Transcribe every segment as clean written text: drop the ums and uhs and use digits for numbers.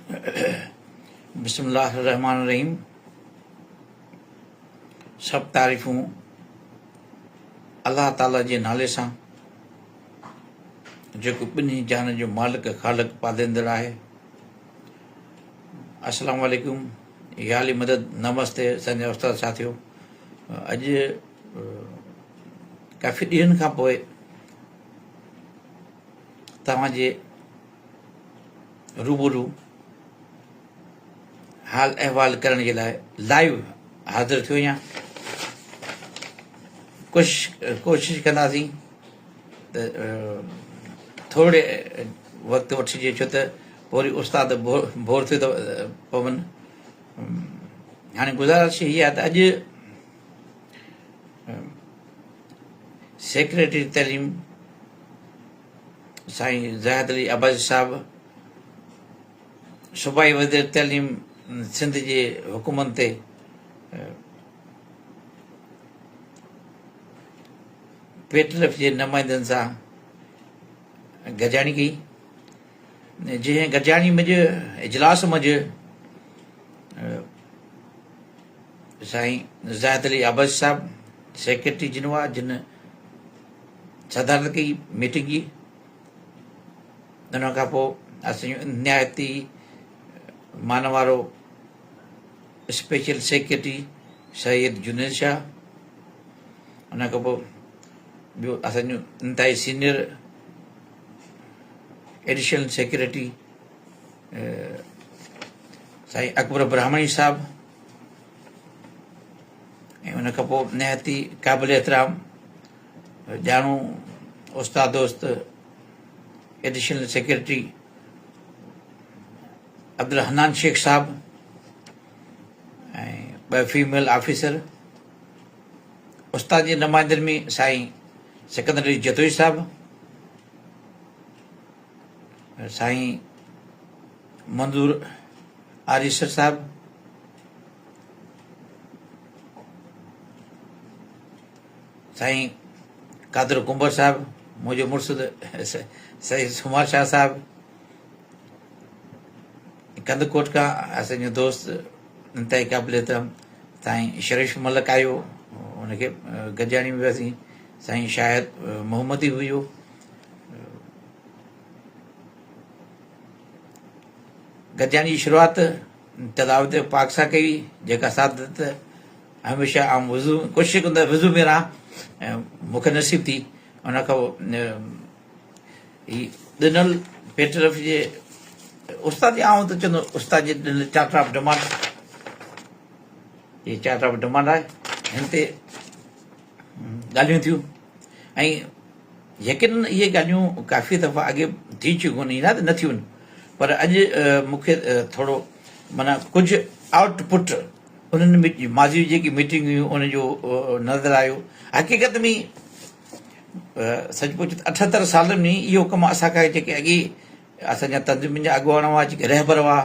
بسم الله الرحمٰن الرحيم سڀ تعريفون الله تعالي جي نالي سان جيڪو ٻنهي جهانن جو مالڪ خالق پاليندڙ آهي. السلام عليڪم يا علي مدد نمستي اسان جا استاد ساٿيو اڄ ڪافي ڏينهن کان پوء توهان جي روبرو حال احوال ڪرڻ جي لاء لائيو حاضر ٿيو آهيان. ڪوشش ڪوشش ڪنداسين ته ٿورڙي وقت وٺجي ڇو ته پوء وري استاد بور ٿيو ته پون. هاڻي گذارش هي آهي ته اڄ سيڪريٽري تعليم سائين زاهد علي عباسي صاحب صوبائي وزير تعليم سنڌ جي حڪمن تي پيٽلف جي نمائندن سان گڏجاڻي ڪئي جنهن گڏجاڻي منجهه اجلاس منجهه سائين زاهد علي عباسي صاحب سيڪريٽري جن هئا جن صدارت ڪئي ميٽنگ جي ان کان پوء اسان جو نهايت ئي مان وارو اسپيشل سيڪريٽري سيد جنيد شاهه ان کان پوء ٻيو اسان جو انتهائي سينئر ايڊيشنل سيڪريٽري سائين اڪبر براهمڻي صاحب ۽ ان کان پوء نهايت ئي قابل احترام ڄاڻو استاد دوست ايڊيشنل سيڪريٽري عبدالحنان شيخ صاحب ۽ ٻه فيميل آفيسر استاد جي نمائندن ۾ سائين سڪندر علي جتوئي صاحب سائين منظور آريسر صاحب سائين قادر ڪنڀر صاحب منهنجو مڙس سائين سمار شاهه صاحب ڪنڌڪوٽ کان اسان جو دوست انتهائي قابل احترام سائين شريف ملڪ آيو ان کي گڏجاڻي ۾ وياسين سائين شاهد محمدي هيو گڏجاڻي جي شروعات تلاوت پاڪ سان ڪئي جيڪا سعادت هميشه آئون وضو ڪوشش ڪندو آهيان وضو ۾ رهان ۽ مون کي نصيب ٿي ان کان هي ڏنل پيٽرف جي استاد جي آئون ته چوندو استاد جي ڏنل charter of demand he charter of demand آهي هن تي ڳالهيون ٿيون ۽ يقينن اهي ڳالهيون ڪافي دفعا اڳي ٿي چڪيون آهن نه ته نه ٿيون پر اڄ مون کي ٿورو معنيٰ ڪجهه آئوٽ پٽ انهن ماضي جون جيڪي ميٽنگ هيون ان جو نظر آيو حقيقت ۾ سچ پچ ته 78 سالن ۾ اهو ڪم اسان کان جيڪي اڳي اسان جا تنظيمن جا اڳواڻ هئا جيڪي رهبر هئا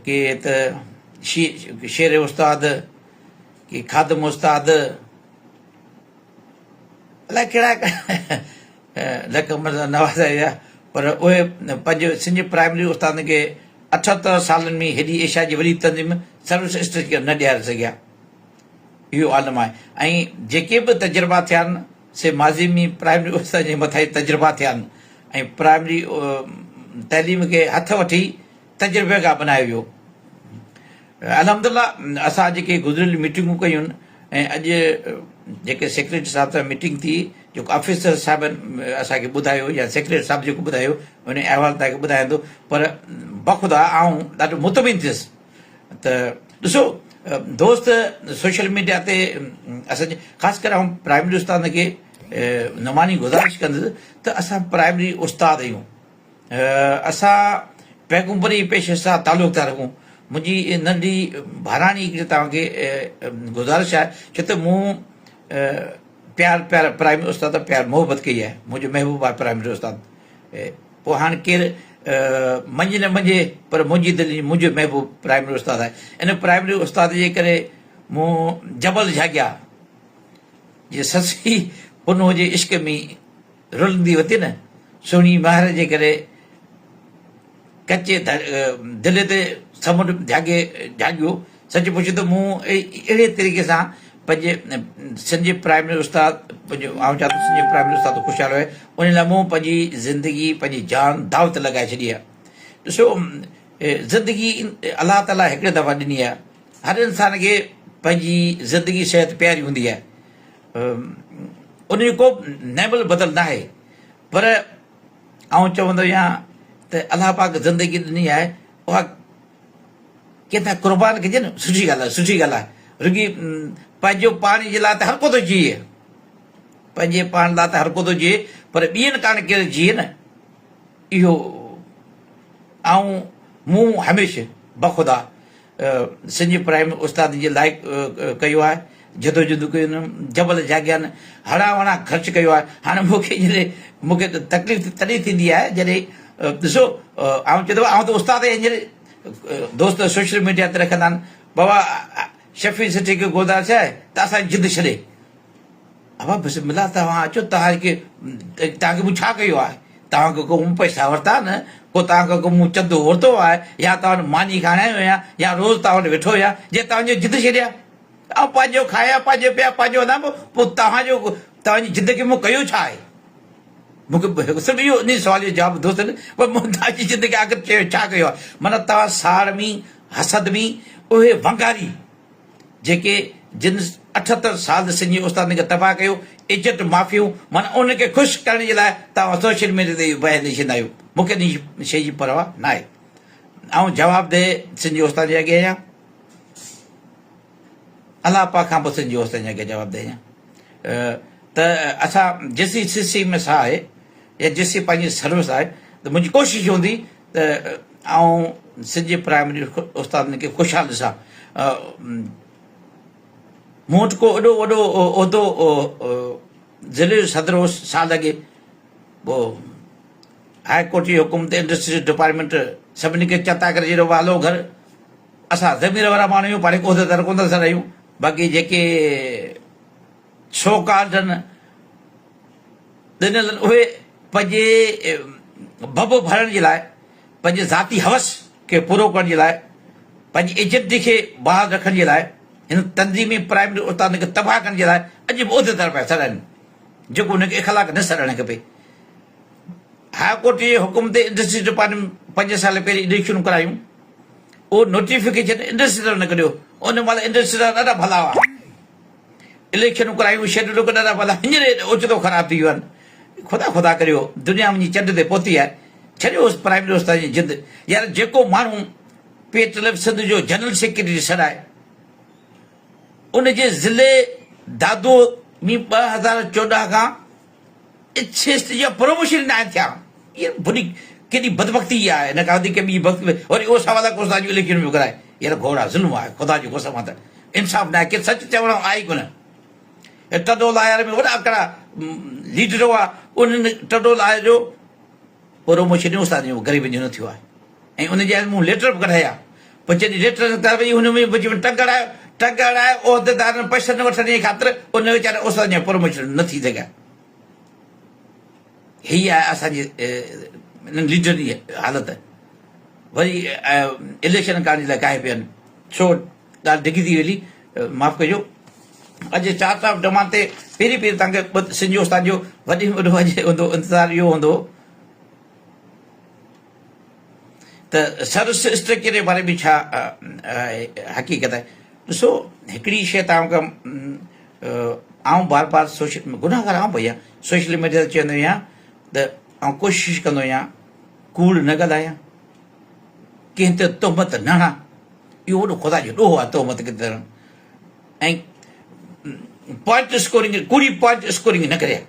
ڪي ته شير استاد ڪي خادم استاد الائي ڪهڙا لقب نوازيا ويا پر اهي پنهنجي سنڌ پرائمري استادن کي 78 سالن ۾ هيڏي ايشيا جي وڏي تنظيم سروس اسٽرڪچر نه ڏياري سگهيا. اهو عالم آهي ۽ جيڪي به تجربا ٿيا آهن سي ماضي ۾ پرائمري استادن جي مٿان ئي تجربا ٿيا آهن ۽ پرائمري تعليم کي هٿ وٺي تجربيگاهه بنايو ويو. الحمدلله اسان جيڪي گذريل ميٽنگون ڪيون ۽ اڄ جيڪي سيڪريٽري صاحب سان ميٽنگ ٿي جيڪو آفيسر صاحبن اسان کي ٻڌايو يا سيڪريٽري صاحب جيڪو ٻڌايو ان احوال توهان کي ٻڌايان ٿو پر بخدا آئون ڏاڍو مطمئن ٿيس ته ڏسو دوست سوشل ميڊيا تي اسان جي خاص ڪري آئون پرائمري استاد کي نماني گذارش ڪندس ته اسان پرائمري استاد آهيون اسان پيغمبري پيشي سان تعلق ٿا رکون. منهنجي ننڍي ڀاراڻي هڪڙي توهان کي گذارش آهي ڇو ته مون پيار پيار پرائمري استاد سان پيار محبت ڪئي آهي منهنجو محبوب آهي پرائمري استاد پوء هاڻ ڪير مڃي نه مڃي پر منهنجي دل منهنجو محبوب پرائمري استاد آهي ان پرائمري استاد جي ڪري مون جبل جهاڳيا جي سسئي پنهون جي عشق ۾ رلندي وتي نه سهڻي مهر جي ڪري. ڪچي دل تي سمنڊ جهاڳي جهاڳيو. سچ پڇ ته مون اهڙي طريقي سان پنهنجي سنڌ جي پرائمري استاد پنهنجو آئون چوان ٿو سنڌ جي پرائمري استاد خوشحال هئي ان لاء مون پنهنجي زندگي پنهنجي جان داء تي لڳائي ڇڏي آهي. ڏسو زندگي الله تعاليٰ هڪڙي دفعا ڏني آهي هر انسان کي پنهنجي زندگي صحت پياري هوندي آهي ان جو ڪو نعم البدل ناهي پر آئون چوندو آهيان ته الله پاڪ زندگي ڏني آهي اها ڪنهن تان قربان ڪجي نه سٺي ڳالهه آهي سٺي ڳالهه آهي رڳي پنهنجو پاڻ جي لاء ته هر ڪو ٿو جيئي پنهنجي پاڻ لاء ته هر ڪو ٿو جيئي پر ٻين ڪاڻ ڪير جيئي نه اهو آئون مون هميشه بخدا سنڌ جي پرائمري استادن جي لاء ڪيو آهي، جدوجھد ڪيون آهن، جبل جاڳيا آهن، هڙان وڙان خرچ ڪيو آهي. هاڻي مون کي جڏهن مون کي تڪليف تڏهن ٿيندي آهي جڏهن ڏسو آئون چوندو آئون ته استاد آهيان هينئر دوست سوشل ميڊيا تي رکندا آهن بابا شفيع سٺي کي گودار ڇا آهي ته اسان جي جند ڇڏي. ابا بسم الله توهان اچو توهان کي توهان کي مون ڇا ڪيو آهي توهان کان ڪو مون پئسا ورتا نه ڪو توهان کان ڪو مون چندو ورتو آهي يا توهان وٽ ماني کائڻ آيو آهيان يا روز توهان وٽ ويٺو آهيان جي توهان جو جند ڇڏيان آئون پنهنجو کايان پنهنجو پيان پنهنجو هلان پوء توهان جو توهان جي جند کي مون ڪيو ڇا آهي مون کي صرف اهو انهي سوال جو جواب دوست پر مون توهان جي جند کي آخر چيو ڇا ڪيو آهي معنيٰ توهان ساڙ ۾ حسد ۾ اهي ونگاري جيڪي جن 78 سال سنڌ جي استادن کي تباهه ڪيو، ايجنٽ مافيون معنيٰ انهن کي خوش ڪرڻ جي لاء توهان سوشل ميڊيا تي اهو بيان ڏئي ڇڏيندا آهيو، مون کي انهي شيء جي پرواهه ناهي. آئون جوابده سنڌ جي استادن جي اڳي آهيان، الله پاڪ کان پوء سنڌ جي استادن جي اڳي جوابده آهيان ته اسان جيسين سي سي ۾ ساهه آهي يا جيسين پنهنجي سروس آهي ته منهنجي ڪوشش هوندي ته آئون سنڌ جي پرائمري استادن کي خوشحال ڏسان. مون وٽ ڪو ايڏو وڏو عهدو ضلعي جو صدر هوس سال اڳي پوء هاء ڪورٽ جي حڪم تي انڊسٽريز ڊپارٽمينٽ سڀني کي چتا ڪري ڇڏيو هلو گهر اسان ضمير وارا ماڻهو آهيون پاڻ عهديدار ڪونه ٿا سڏايون باقي جيڪي سو ڪالڊ ڏنل اهي پنهنجي ڀڀ ڀرڻ جي لاء پنهنجي ذاتي هوس کي پورو ڪرڻ جي لاء پنهنجي ايجنٽي کي بحال رکڻ جي لاء هن تنظيمي پرائمري استادن کي تباهه ڪرڻ جي لاء اڄ به عهديدار پيا سڏائن جيڪو هن کي اخلاق نه سڏائڻ کپي. هاء ڪورٽ جي حڪم تي انڊسٽري ڊپارٽمينٽ 5 سال پهرين اليڪشنون ڪرايون اهو نوٽيفڪيشن انڊسٽري وارن نه ڪڍيو ان مهل انڊسٽري وارا ڏاڍا ڀلا هئا. اليڪشنون ڪرايون شيڊول ڪڍندا ڀلا هينئر اوچتو خراب ٿي ويو آهن خدا خدا ڪريو دنيا وڃي چنڊ تي پهتي آهي ڇڏيو اس پرائمري استاد جي جند يار جيڪو ماڻهو پيٽلف سنڌ جو جنرل سيڪريٽري سڏائي ان جي ضلعي دادو ۾ 2014 کان اڇيست جا پروموشن ناهن ٿيا. اها وڏي ڪيڏي بدبختي آهي ان کان وڌيڪ ٻي بخت وري اهو سوا لک استاد جون اليڪشن به ڪرائي يار گهوڙا ظلم آهي خدا جو قسم آهي ته انصاف ناهي ڪي سچ چوڻ آهي ئي ڪونه ٽنڊو لاهيار ۾ وڏا ڪڙا ليڊر هئا انهن ٽنڊو لاهيار جو پروموشن استاد جو غريبن جو نه ٿيو آهي ۽ ان جي مون ليٽر به ڪڍايا پوء جڏهن ليٽر نڪتا وري هن ۾ به ٽنگ اڙايو ٽنگ اڙائي عهديدارن پئسن وٺڻ جي خاطر ان ويچاري استاد جا پروموشن نه ٿي سگهيا. هي آهي اسان جي انهن ليڊرن جي حالت. وري اليڪشن ڪرڻ جي لاء ڪاهي پيا آهن. ڇو ڳالهه ڊگهي ٿي ويلي معاف ڪجو. اڄ چارٽ آف ڊمانڊ تي پهرين پهرين توهان کي سنڌي استاد جو وڏي ۾ وڏو اڄ هوندو انتظار اهو هوندو ته سروس اسٽرڪچر جي باري ۾ ڇا حقيقت آهي ڏسو هڪڙي شيء توهان کان آئون بار بار سوشل گناهگار آئون ڀئيا سوشل ميڊيا تي چوندو آهيان ته آئون ڪوشش ڪندو آهيان ڪوڙ نه ڳالهايان ڪنهن تي تهمت نه هڻان اهو وڏو خدا جو ڏوهه آهي تهمت ڪنهن تي هڻڻ ۽ پوائنٽ اسڪورنگ ڪوڙي پوائنٽ اسڪورنگ نه ڪريان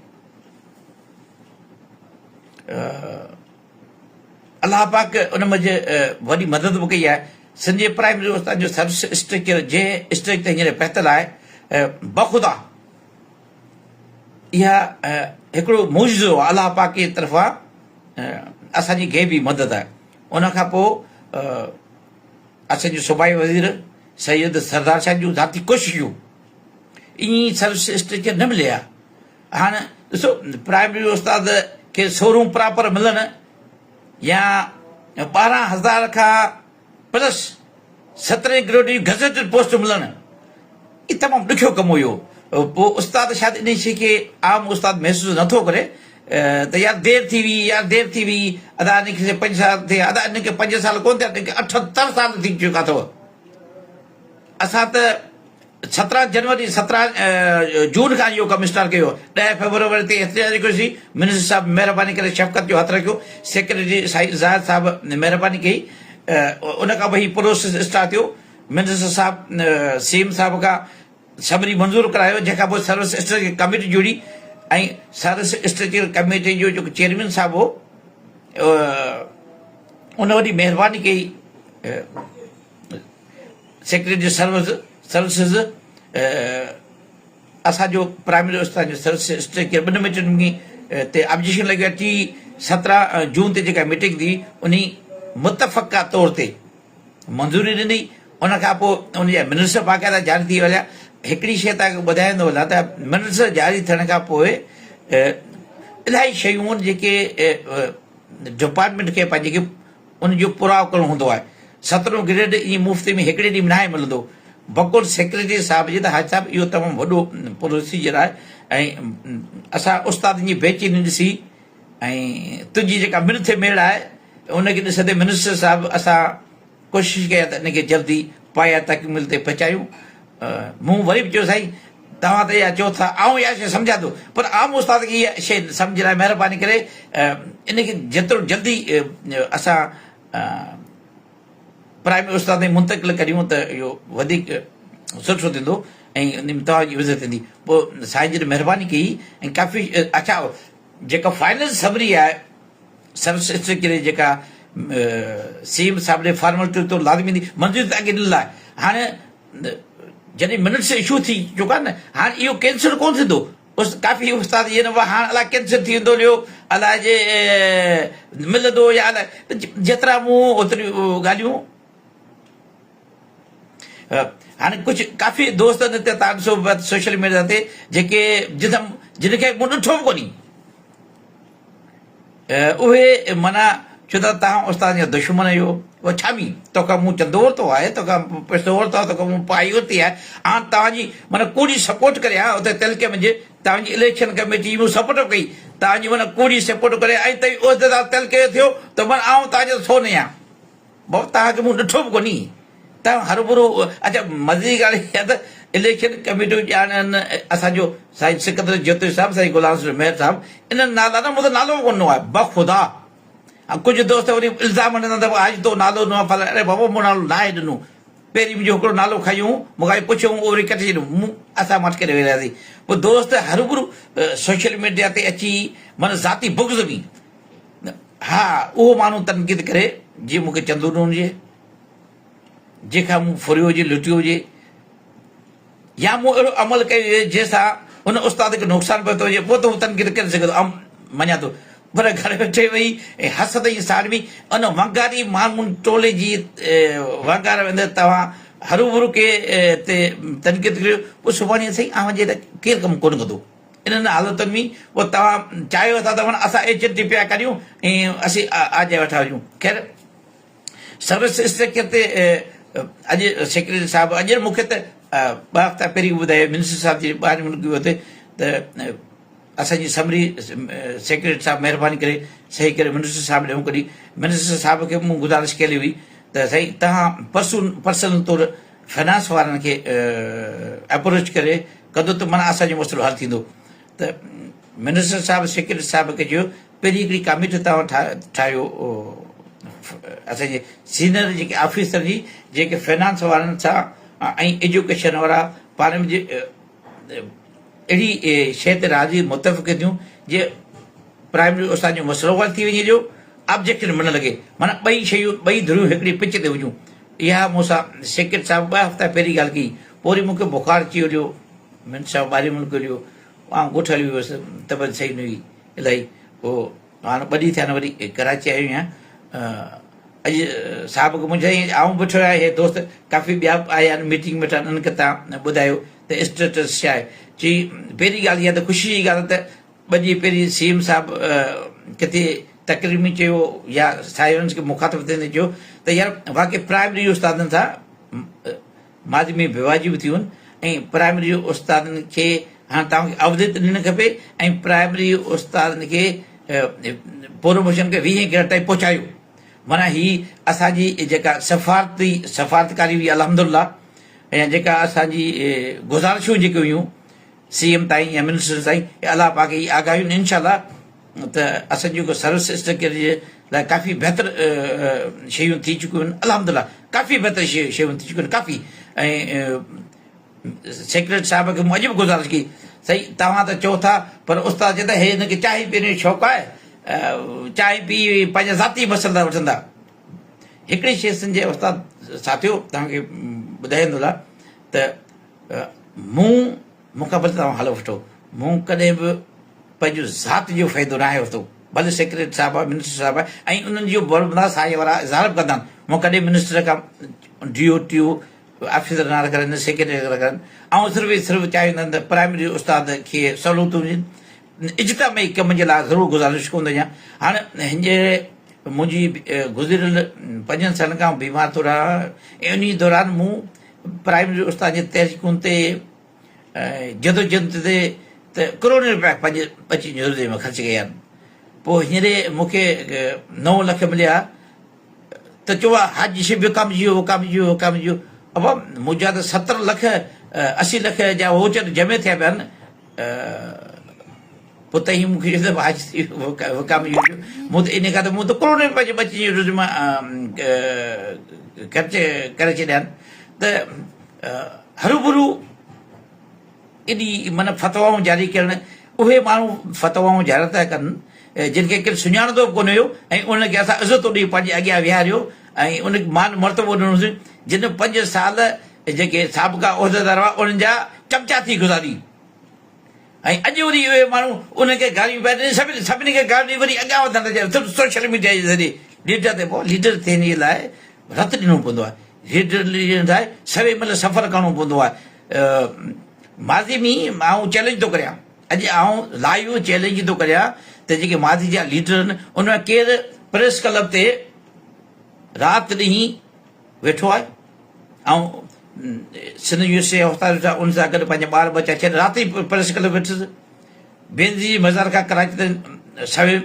الله پاڪ ان منجهه وڏي مدد به ڪئي آهي. سنڌ جي پرائمري استادن جو سروس اسٽرڪچر جنهن اسٽيج تي هينئر پهتل آهي بخدا اها هڪڙو معجزو آهي الله پاڪ جي طرفان اسان جي غيبي مدد آهي. ان کان پوء اسان جو صوبائي وزير سيد سردار شاهه جون ذاتي ڪوششون ائين سروس اسٽرڪچر نه ملي ها. هاڻ ڏسو پرائمري استاد کي سورون پراپر ملن يا 12000 کان پلس سترهين گريڊ جون گزيٽيڊ پوسٽون ملڻ هي تمام ڏکيو ڪم هيو. پوء استاد شايد انهي شيء کي عام استاد محسوس نه ٿو ڪري ته يار دير ٿي وئي يار دير ٿي وئي ادا ان کي پنج سال ٿيا ادا ان کي پنج سال ڪونه ٿيا ان کي 78 سال ٿي چڪا اٿو. اسان ته 17 جنوري 17 جون کان اهو ڪم اسٽارٽ ڪيو 10 فيبروري تي احتجاج ڪيوسين منسٽر صاحب مهرباني ڪري شفقت جو هٿ رکيو سيڪريٽري سائين زاهد صاحب مهرباني ڪئي ان کان پوء هي پروسيس اسٽارٽ ٿيو منسٽر صاحب سي ايم صاحب کان سمري منظور ڪرايو جنهن کان پوء سروس اسٽرڪچر ڪميٽي جوڙي ۽ سروس اسٽرڪچر ڪميٽي جو جيڪو چيئرمين صاحب هو ان وڏي مهرباني ڪئي سيڪريٽري سروس سروسز اسان جو پرائمري استاد جو سروس اسٽرڪچر ٻن ميٽنگ ۾ تي آبجيڪشن لڳيو ٽي 17 جون تي جيڪا ميٽنگ ٿي انهي متفقه طور تي منظوري ڏني ان کان پوء ان جا منٽس باقاعده جاري ٿي ويا هڪڙي شيء تان ٻڌائيندو هلان ته منٽس جاري ٿيڻ کان پوء الاهي شيون جيڪي ڊپارٽمينٽ کي پنهنجي کي ان جو پورائو ڪرڻو هوندو آهي. سترهون گريڊ ائين مفت ۾ هڪڙي ڏينهن ۾ ناهي ملندو. بقول سيڪريٽري صاحب جي ته حاجي صاحب اهو تمام وڏو پروسيجر آهي ۽ اسان استادن جي بيچيني ڏسي ۽ تنهنجي جيڪا منٿ ميڙ آهي ان کي ڏسندي منسٽر صاحب اسان ڪوشش ڪئي آهي ته ان کي جلدي پايه تڪميل تي پهچايون. مون وري به چيو سائين توهان ته اها چئو ٿا آئون اها شيء سمجهان ٿو پر عام استاد کي اها شيء سمجهه لاء مهرباني ڪري ان کي جيترو جلدي اسان پرائمري استاد تائين منتقل ڪريون ته اهو وڌيڪ سٺو ٿيندو ۽ ان ۾ توهان جي عزت ٿيندي. پوء سائين جن مهرباني ڪئي ۽ ڪافي اڇا جيڪا فائنل سمري آهي سروس اسٽرڪچر جي جيڪا سي ايم صاحب ڏي فارملٽي طور لازمي ايندي منظوري ته اڳي ڏنل آهي هاڻي جڏهن منٽس اشو ٿي چڪا نه هاڻي اهو ڪينسل ڪونه ٿيندو ڪافي استاد اهي نه هاڻ الاء ڪينسل ٿي ويندو ڏيو الاء جي ملندو يا الاء جيترا مون اوتريون ڳالهيون هاڻي ڪجهه ڪافي دوست آهن هتي تان ڏسو سوشل ميڊيا تي جيڪي جن جن کي مون ڏٺو به ڪونهي اهي معنيٰ ڇو ته توهان استاد جا دشمن آهيو اهو ڇا به توکان مون چندو ورتو آهي توکان پئسو ورتو آهي توکان مون پائي ورتي آهي هاڻ توهان جي معنيٰ ڪوڙي سپورٽ ڪري ها اتي تعلقي ۾ توهان جي اليڪشن ڪميٽي جي مون سپورٽ ڪئي توهان جي معنيٰ ڪوڙي سپورٽ ڪري ۽ توهين عهديدار تعلقي جو ٿيو ته معنيٰ آئون توهان جو ٿو نه آهيان بابا توهان کي مون ڏٺو به ڪونهي توهان هروڀرو اڇا مزي جي ڳالهه اها ته اليڪشن ڪميٽيون ڄاڻن اسان جو سائين سڪندر جتوئي صاحب سائين غلام رسول مهر صاحب انهن نالا نه مون ته نالو به ڪونه ڏنو آهي بخدا ۽ ڪجهه دوست وري الزام هڻندا ته آج تو نالو ڏنو آهي فلاڻي اڙي بابا مون نالو ناهي ڏنو پهرين منهنجو هڪڙو نالو کنيو مون کان پڇيو اهو وري ڪٽي ڇڏيو مون اسان ماٺ ڪري ويهي رهياسين پوء دوست هروڀرو سوشل ميڊيا تي اچي معنيٰ ذاتي بغض ۾ ها اهو ماڻهو تنقيد ڪري جيئن مون کي چندو ڏنو هجي، جنهن کان مون ڦريو هجي، لٽيو هجي يا مون اهڙو عمل ڪيو هجي جنهن سان ان استاد کي نقصان پهتو هجي پوء ته هو تنقيد ڪري سگهي ٿو، آئون مڃان ٿو پر گهر ويٺي ويهي ۽ حسد ۽ ساڙ ۾ ان ونگاري ماڻهن ٽولي جي ونگار ويندي توهان هروڀرو ڪنهن تي تنقيد ڪريو پوء سڀاڻي سائين اوهان جي لاء ڪير ڪم ڪونه ڪندو. انهن حالتن ۾ پوء توهان چاهيو ٿا ته اسان ايجنٽ پيا ڪريون ۽ اسين آجيا ويٺا هجون. خير سروس اسٽرڪچر تي اڄ سيڪريٽري صاحب اڄ مون کي ته ٻه هفتا پهرين ٻڌايو منسٽر صاحب جي ٻاهر ملڪ ويو ته اسان جي سمري سيڪريٽري صاحب مهرباني ڪري صحيح ڪري منسٽر صاحب ڏي موڪلي. منسٽر صاحب کي مون گذارش ڪيل هئي ته سائين توهان پرسنل طور فنانس وارن کي اپروچ ڪري ڪندو ته معنيٰ اسان جو مسئلو حل ٿيندو ته منسٽر صاحب سيڪريٽري صاحب کي چيو پهرين هڪڙي ڪاميٽي توهان ٺاهيو اسان جي سينئر جيڪي آفيسر جي جيڪي فنانس وارن سان ۽ ايجوڪيشن وارا پاڻ ۾ اهڙي شيء تي راضي متفق ٿيون جي پرائمري استاد جو مسئلو حل ٿي وڃي جو آبجيڪشن به نه لڳي معنيٰ ٻئي شيون ٻئي ڌريون هڪڙي پچ تي هجون اها مون سان سيڪريٽري صاحب ٻه هفتا پهرين ڳالهه ڪئي. پوء وري مون کي بخار اچي ويو. منٽ صاحب ٻاهرين ملڪ هليو ويو. آئون ڳوٺ هليو ويس. طبيعت صحيح نه هئي الائي. پوء هاڻ ٻه ڏينهن ٿيا آهن وري ڪراچي آيو آهيان. اڄ صاحب کي مون چيو آئون ويٺو آهيان هي دوست ڪافي ٻيا به آيا آهن ميٽنگ ۾ ويٺا آهن انهن کي توهان ٻڌايو ته اسٽيٽس ڇا آهي. چي پهرين ڳالهه اها ته خوشي جي ڳالهه ته ٻه ڏينهن پهرين سي ايم صاحب ڪٿي تقرير ۾ چيو يا سائرنس کي مخاطب ٿيندي چيو ته يار واقعي پرائمري استادن سان ماضي ۾ بيواجبيون ٿيون آهن ۽ پرائمري استادن کي هاڻ توهان کي اوليت ڏيڻ کپي ۽ پرائمري استادن کي پروموشن کي ويهين گريڊ تائين پهچايو معنيٰ هي اسان جي جيڪا سفارتي سفارتڪاري هئي الحمدلله يا جيڪا اسان جي گذارشون جيڪي هيون سي ايم تائين يا منسٽر تائين الله پاڪ هي آگاهيون انشاء الله ته اسان جيڪو سروس اسٽرڪچر جي لاء ڪافي بهتر شيون ٿي چڪيون آهن الحمدلله ڪافي بهتر شيون ٿي چڪيون آهن ڪافي ۽ سيڪريٽري صاحب کي مون اڄ به گذارش ڪئي سائين توهان ته چئو ٿا پر استاد چئي ٿا هي هن کي چانهه پيئڻ جو شوق آهي چانهه پي پنهنجا ذاتي مسئلا وٺندا هڪڙي شي سمجهي استاد ساٿيو توهان کي ٻڌائيندو لا ته مون مون کان ڀلي توهان حلف وٺو مون ڪڏهن به پنهنجو ذات جو فائدو ناهي ورتو ڀلي سيڪريٽري صاحب آهي منسٽر صاحب آهي ۽ انهن جو بربنا سائين وارا اظهار به ڪندا آهن مون ڪڏهن منسٽر کان ڊي او ٽي او آفيسر نه رکرائن نه سيڪريٽري رکرائن آئون صرف ۽ صرف چاهيندو آهيان ته پرائمري استاد کي سهولتون هجن اجتماعي ڪم جي لاء ضرور گذارش ڪندو آهيان هاڻي هينئر منهنجي گذريل پنجن سالن کان بيمار ٿو رهان ۽ انهي دوران مون پرائمري استاد جي تحريڪن تي جدوجھد تي ته ڪروڙين روپيا پنهنجي بچي جهولي ۾ خرچ ڪيا آهن پوء هينئر مون کي نو لک مليا ته چئو حاجي شيخ وڪامجي ويو وڪامجي ويو وڪامجي ويو ابا منهنجا ته 70 لک 80 لک جا ووچر جمع ٿيا پيا آهن پوء تئين مون کي چيو ته حاجي وڪامجي ويو مون ته ان کان ته مون ته ڪروڙين روپيا جي بچي جي روزي مان خرچ ڪري ڇڏيا آهن ته هروڀرو ايڏي معنيٰ فتوائون جاري ڪرڻ، اهي ماڻهو فتوائون جاري ٿا ڪن جن کي ڪير سڃاڻندو به ڪونه هيو ۽ انهن کي اسان عزتون ڏئي پنهنجي اڳيان ويهاريو ۽ ان کي مان مرتبو ڏنوسين جن پنج سال جيڪي سابقا عهديدار هئا انهن جا چمچا ٿي گذاري ۽ اڄ وري اهي ماڻهو انهن کي گاريون پيا ڏين سڀني سڀني کي گاريون ڏئي وري اڳيان وڌڻ ٿا چاهين صرف سوشل ميڊيا جي ذريعي ليڊر تي پوء ليڊر ٿيڻ جي لاء رت ڏنو پوندو آهي ليڊر ٿيڻ لاء سوين ميل سفر ڪرڻو پوندو آهي ماضي ۾ آئون چئلينج ٿو ڪريان اڄ آئون لائيو چئلينج ٿو ڪريان ته جيڪي ماضي جا ليڊر آهن ان مان ڪير پريس ڪلب تي رات ڏينهن ويٺو آهي آئون سنڌ يونيورسٽي جا استاد ويٺا ان سان گڏ پنهنجا ٻار ٻچا ڇڏي رات ئي پريس ڪلب ويٺس بينظير جي مزار کان ڪراچي تائين سوين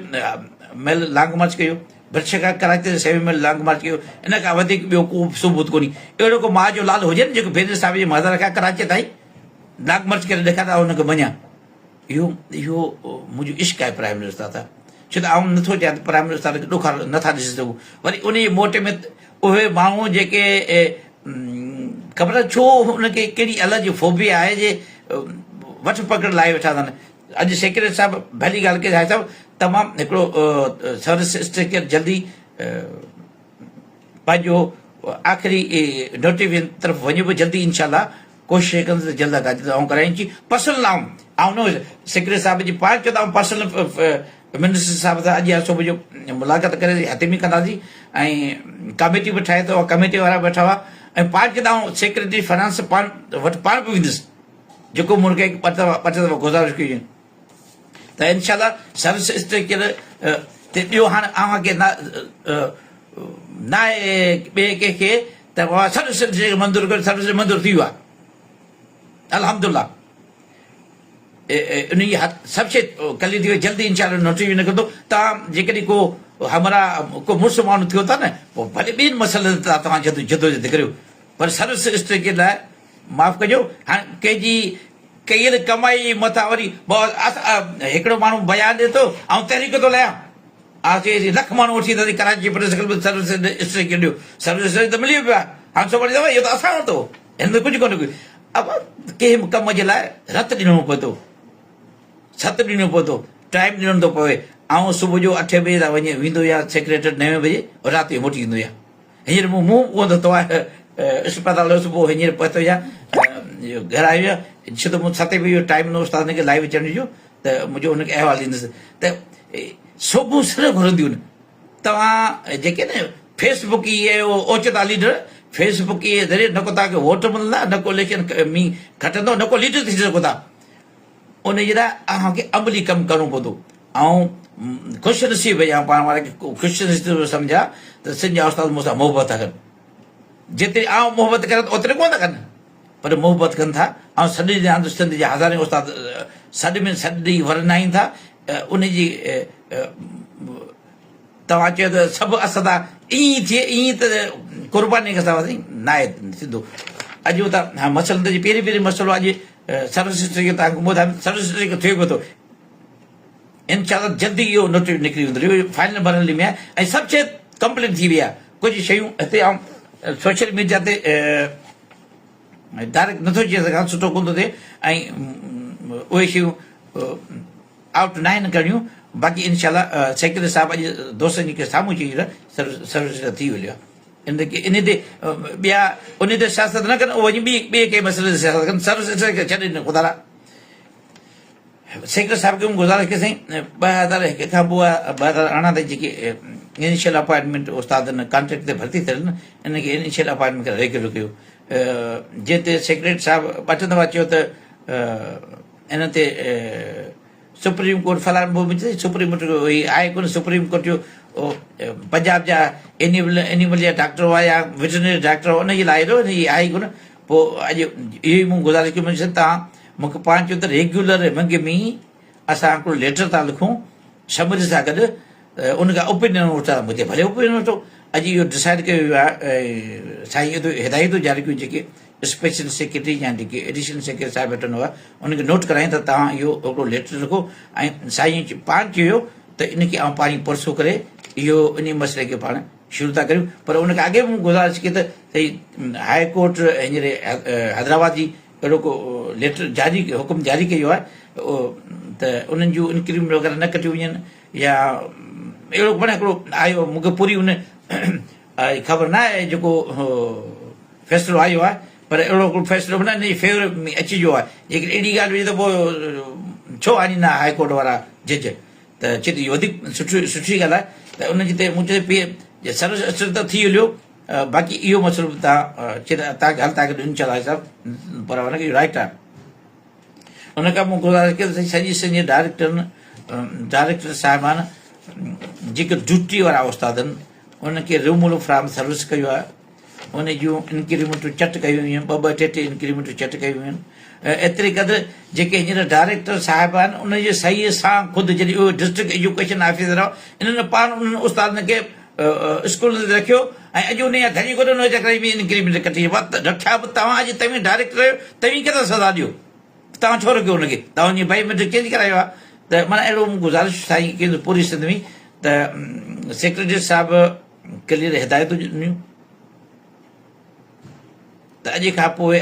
ميل لانگ مارچ ڪيو، ڀرڇ کان ڪراچي تائين سوين ميل لانگ مارچ ڪيو، ان کان وڌيڪ ٻيو ڪو به ثبوت ڪونهي. اهڙو ڪو ماء جو لال هجي نه جيڪو بينظير صاحب جي مزار کان ڪراچي تائين لانگ مارچ ڪري ڏيکاري ته آئون ان کي مڃان. اهو اهو منهنجو عشق آهي پرائمري استاد سان. ڇو ته آئون نٿو چاهيان ته پرائمري استاد کي ڏکارو نٿا ڏسي سگهون. وري ان جي موٽ ۾ اهي ماڻهو جيڪي خبر ناهي ڇو ان کي ڪهڙي الله جي فوبيا آهي جي وٺ پڪڙ لائي ويٺا اٿن. اڄ سيڪريٽري صاحب ڀلي ڳالهه ڪئي صاحب تمام هڪڙو سروس اسٽرڪچر جلدي پنهنجو آخري نوٽيفڪيشن طرف وڃي پيو جلدي انشاء الله ڪوشش ڪندس ته جلد کان جلد آئون ڪرايان چي پرسنل آئون آئون نه سيڪريٽري صاحب جي پاڻ چيو ته آئون پرسنل منسٽر صاحب سان اڄ يا صبح جو ملاقات ڪري حتمي ڪنداسين ۽ ڪميٽي به ٺاهي اٿو ڪميٽي وارا ويٺا هئا ۽ پاڻ چيو ته آئون سيڪريٽري فنانس پاڻ وٽ پاڻ به ويندس جيڪو مون کي ٻه دفعا ٻه ٽي دفعا گذارش ڪئي هئي ته انشاء الله سروس اسٽرڪچر تي ٻيو هاڻ اوهان کي نه ناهي ٻئي ڪنهن کي ته بابا سروس اسٽرڪچر منظور ڪريو سروس منظور ٿي ويو آهي الحمدلله ان جي سڀ شيء ڪليئر ٿي وئي جلدي انشاء الله نوٽيفڪيشن نڪرندو توهان جيڪڏهن ڪو همراهه ڪو مڙس ماڻهو ٿيو ٿا نه پوء ڀلي ٻين مسئلن تي توهان جدوجهد ڪريو پر سروس اسٽرڪچر لاء معاف ڪجو هاڻ ڪنهن جي ڪيل ڪمائي مٿان وري هڪڙو ماڻهو بيان ڏي ٿو آئون تحريڪ ٿو لايان آء چئي لک ماڻهو وٺي اينداسين Karachi press club service structure ڏيو سروس اسٽرڪچر ته ملي ويو آهي هاڻ سڀاڻي چوندو اهو ته اسان ورتو هن ۾ ڪجهه ڪونه ڪيو ابا ڪنهن به ڪم جي لاء رت ڏنو پوي ٿو ست ڏنو پوي ٿو ٽائيم ڏنو ٿو پوي آئون صبح جو اٺين بجي تان وڃي ويندو آهيان سيڪريٽريٽ نوين بجي رات جو موٽي ايندو آهيان هينئر مون منهن به ڪونه ڌتو آهي اسپتال هيس پوء هينئر پهتو آهيان گهر آيو آهيان ڇو ته مون ستين بجي جو ٽائيم ڏنو استادن کي لائيو اچڻ جو ته منهنجو هن کي احوال ڏيندس ته سوڀون سر گهرنديون آهن توهان جيڪي نه فيس بڪ ئي اهو اوچتا ليڊر فيس بڪ ئي ذريعي نه ڪو توهان کي ووٽ ملندا نه ڪو اليڪشن ۾ کٽندو نه ڪو ليڊر ٿي سگهو ٿا ان جي لاء اوهان کي عملي ڪم ڪرڻو پوندو. آئون خوش نصيب آهيان پاڻ واري کي خوش نصيب ٿو سمجهان ته سنڌ جا استاد مون سان محبت ٿا ڪن. جيتري آئون محبت ڪريان ٿو اوتري ڪونه ٿا ڪن پر محبت ڪن ٿا. آئون سڏ ڏيان ٿو سنڌ جا هزارين استاد سڏ ۾ سڏ ڏئي ورنائين ٿا. ان جي توهان چيو ته سڀ اسدا ائين ئي ٿئي ائين ته قرباني کان سواء سائين ناهي ٿيندو. اڄ ته مسئلن ته پهرين پهرين مسئلو اڄ سروس سيڪٽر کي توهان کي ٻڌايم سروس سيڪٽر کي ٿئي پيو ٿو انشاء الله جلدي اهو نوٽيس نڪري ويندو اهو فائنل مرحلي ۾ آهي ۽ سڀ شيء ڪمپليٽ ٿي وئي آهي ڪجهه شيون هتي آئون سوشل ميڊيا تي ڊائريڪٽ نٿو چئي سگهان سٺو ڪونه ٿو ٿئي ۽ اهي شيون آئوٽ ناهن ڪرڻيون باقي انشاء الله سيڪريٽري صاحب اڄ دوستن جي سامهون چئي ڇڏيو سروس ٿي ويو آهي ان کي ان تي ٻيا ان تي سياست نه ڪن وڃي ٻي ٻئي ڪنهن مسئلي تي سياست ڪن سروس کي ڇڏي ڏين خدا را سيڪريٽري صاحب کي گذارش ڪئي سائين 2001 کان پوء 2018 تائين جيڪي انيشل اپائنٽمينٽ استادن ڪانٽريڪٽ تي ڀرتي ٿيل آهن ان کي انيشل اپائنٽمينٽ کي ريگيولر ڪيو جنهن تي سيڪريٽري صاحب ٻه ٽي دفعا چيو ته ان تي سپريم ڪورٽ فلاڻو به چئي سپريم ڪورٽ جو هي آهي ڪونه سپريم ڪورٽ جو پنجاب جا اينيمل اينيمل جا ڊاڪٽر هئا يا ويٽرنري ڊاڪٽر هئا ان جي لاء هي آهي ڪونه پوء اڄ اهو ئي مون گذارش ڪئي مون تان مون کي پاڻ چيو ته ريگيولر ونگ ۾ اسان هڪڙو ليٽر ٿا لکون سمري سان گڏ ان کان اوپينين وٺندا مون چيو ڀلي اوپينين وٺو اڄ اهو ڊسائيڊ ڪيو ويو آهي سائين اهو هدايتون جاري ڪيون جيڪي اسپيشل سيڪريٽري يا جيڪي ايڊيشنل سيڪريٽري صاحب ويٺل هئا ان کي نوٽ ڪرايائين ته توهان اهو هڪڙو ليٽر لکو ۽ سائين پاڻ چيو ته ان کي آئون پاڻ پرسو ڪري اهو ان مسئلي کي پاڻ شروع ٿا ڪريون پر ان کان اڳي به مون گذارش ڪئي ته هاء ڪورٽ هينئر حيدرآباد جي اهڙو ڪو ليٽر جاري حڪم جاري ڪيو آهي ته انهن جون انڪريمينٽ وغيره نه ڪٽيون وڃن يا اهڙو پڻ هڪڙو آيو مون کي پوري ان خبر نه آهي جيڪو فيصلو آيو آهي پر اهڙو هڪڙو فيصلو به نه ان جي فيور ۾ اچي ويو آهي جيڪڏهن اهڙي ڳالهه هجي ته پوء ڇو آڻيندا هاء ڪورٽ وارا جج ته چي ته اهو وڌيڪ سٺي سٺي ڳالهه آهي ته ان جي تي مون چيو پي سروس اثر ته ٿي هليو باقي اهو مسئلو به تان چي ته تان حل تان کي ڏن چلا صاحب پر ان کي رائٽ آهي ان کان مون گذارش ڪئي ته سڄي سنڌ جي ڊائريڪٽرن ڊائريڪٽر صاحبان جيڪي ڊيوٽي وارا استاد آهن انهن کي ريموول فرام سروس ڪيو آهي ان جون انڪريمينٽون چٽ ڪيون ويون ٻه ٻه ٽي ٽي انڪريمينٽون چٽ ڪيون ويون ايتري قدر جيڪي هينئر ڊائريڪٽر صاحب آهن ان جي صحيح سان خود جڏهن اهو ڊسٽرڪٽ ايجوڪيشن آفيسر هئا انهن پاڻ انهن استادن کي اسڪول تي رکيو ۽ اڄ ان جا ڌڻي ڪونه ان چڪر ۾ انڪريمينٽ ڪٽي رکيا به توهان اڄ توهين ڊائريڪٽر آهيو توهين کي ٿا سزا ڏيو توهان ڇو رکيو ان کي توهان جي بايوميٽرڪ چينج ڪرايو آهي ته معنيٰ اهڙو مون گذارش سائين ڪئي پوري سنڌ ۾ ته سيڪريٽري صاحب ڪليئر هدايتون ڏنيون ته اڄ کان پوء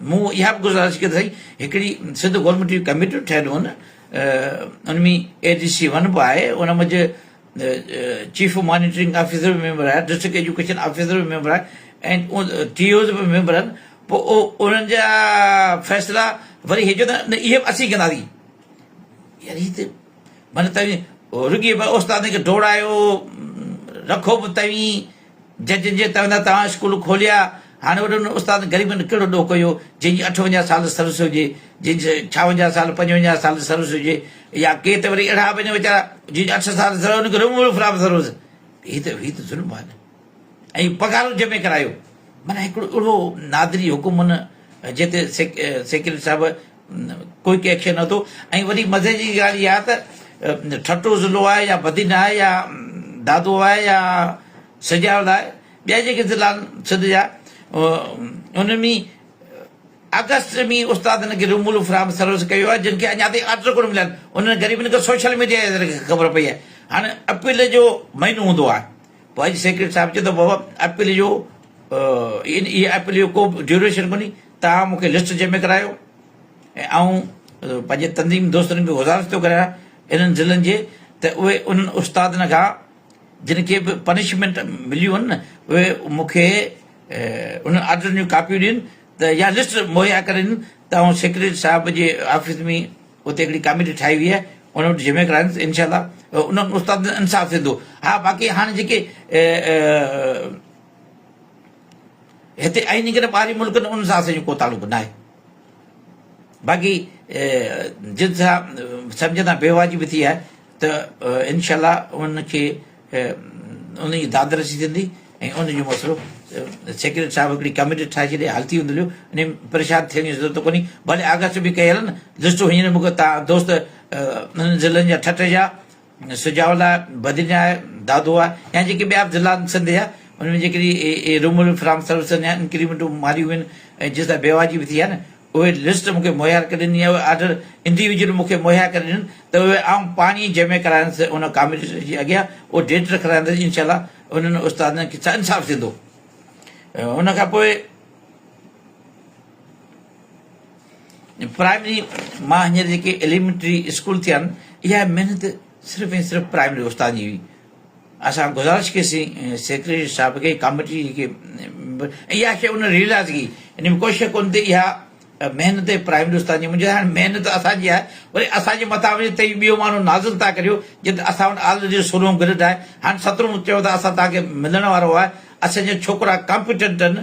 مون اها به گذارش ڪئي ته سائين هڪڙي سنڌ گورنمينٽ جون ڪميٽيون ٺهيل هئن ان ۾ اي ڊي سي ون به آهي ان منجهه چيف مانيٽرنگ آفيسر به ميمبر آهي ڊسٽرڪٽ ايجوڪيشن آفيسر به ميمبر آهي ۽ ٽي اوز به ميمبر آهن پوء انهن جا فيصلا وري هي چون ته نه اهي به اسين ڪنداسين يار هي ته معنيٰ توهين رڳي به استادن کي ڊوڙايو رکو به توهين ججن جي توهين توهان اسڪول کوليا هاڻي وڏن استادن غريبن ڪهڙو ڏوهه ڪيو جنهن جي 58 سال سروس هجي جنهن جي 56 سال 55 سال سروس هجي يا ڪي ته وري اهڙا به آهن ويچارا جن جي 8 سال سروس انهن کي رمول فرام سروس هي ته هي ته ظلم آهي نه ۽ پگهارون جمع ڪرايو معنيٰ هڪڙو اهڙو نادري حڪم ان جنهن تي سيڪريٽري صاحب ڪوئي ايڪشن نه ورتو ۽ وڏي مزي جي ڳالهه اها ته ٺٽو ضلعو آهي يا بدين آهي يا دادو آهي يا سجاول آهي ٻيا جيڪي ضلعا آهن سنڌ جا انهن ۾ آگسٽ ۾ استادن کي رمول فرام سروس ڪيو آهي جن کي اڃا تائين آرڊر ڪونه مليا آهن انهن غريبن کي سوشل ميڊيا جي ذريعي خبر پئي آهي هاڻي اپريل جو مهينو هوندو آهي پوء اڄ سيڪريٽري صاحب چيو ته بابا اپيل جو اهي اپيل جو ڪو به ڊيوريشن ڪونهي توهان مون کي لسٽ جمع ڪرايو ۽ آئون پنهنجي تنظيم دوستن کي گذارش ٿو ڪريان انهن ضلعن جي ته اهي انهن استادن کان جن کي به پنشمينٽ مليون آهن نه اهي مون کي انهن آرڊرن جون ڪاپيون ڏين ته يا لسٽ مهيا ڪري ڏين ته آئون سيڪريٽري صاحب جي آفيس ۾ اتي هڪڙي ڪاميٽي ٺاهي وئي آهي ان وٽ جمع ڪرائيندس انشاء الله انهن استادن سان انصاف ٿيندو ها باقي هاڻي جيڪي هتي آهن جيڪڏهن ٻاهرين ملڪن انهن سان اسان جو ڪو تعلق ناهي. باقي جن سان سمجهه تان بيواجبي ٿي آهي ته انشاء الله ان کي ان جي داد رسي ٿيندي ۽ ان جو مسئلو سيڪريٽري صاحب هڪڙي ڪميٽي ٺاهي ڇڏي حل ٿي ويندو ان ۾ پريشان ٿيڻ جي ضرورت ڪونهي ڀلي آگسٽ به ڪيل آهن لسٽون هينئر مونکي تان دوست انهن ضلعن جا ٺٽي جا سجاول آهي بدين آهي دادو آهي يا جيڪي ٻيا به ضلعا آهن سنڌ جا ان ۾ جيڪڏهن اهي رمول فرام سروس جا انڪريمينٽون ماريون ويون ۽ جن سان بيواجبي ٿي آهي نه اهي لسٽ مون کي مهيا ڪري ڏني ۽ اهي آرڊر انڊيويجوئل مون کي مهيا ڪري ڏين ته اهي آئون پاڻ ئي جمع ڪرائيندس ان ڪاميٽي جي اڳيان اهو ڊيٽ رکرائيندس انشاء الله انهن استادن کي سان انصاف ٿيندو ان کان پوء پرائمري مان هينئر جيڪي ايليمينٽري اسڪول ٿيا آهن اها محنت صرف ۽ صرف پرائمري استاد جي هئي اسان گذارش ڪئي سين سيڪريٽري صاحب کي ڪاميٽي کي اها شيء ان ريئلائز ڪئي ان ۾ ڪو شڪ ڪونهي ته اها محنت پرائمري استاد جي منهنجي هاڻي محنت اسان جي آهي وري اسان جي مٿان وڃي تئي ٻيو ماڻهو نازل ٿا ڪريو جت اسان وٽ آلريڊي سورهون گريڊ آهي هاڻي سترهون چيو ته اسان توهان کي ملڻ وارو آهي اسان جا ڇوڪرا ڪامپيٽنٽ آهن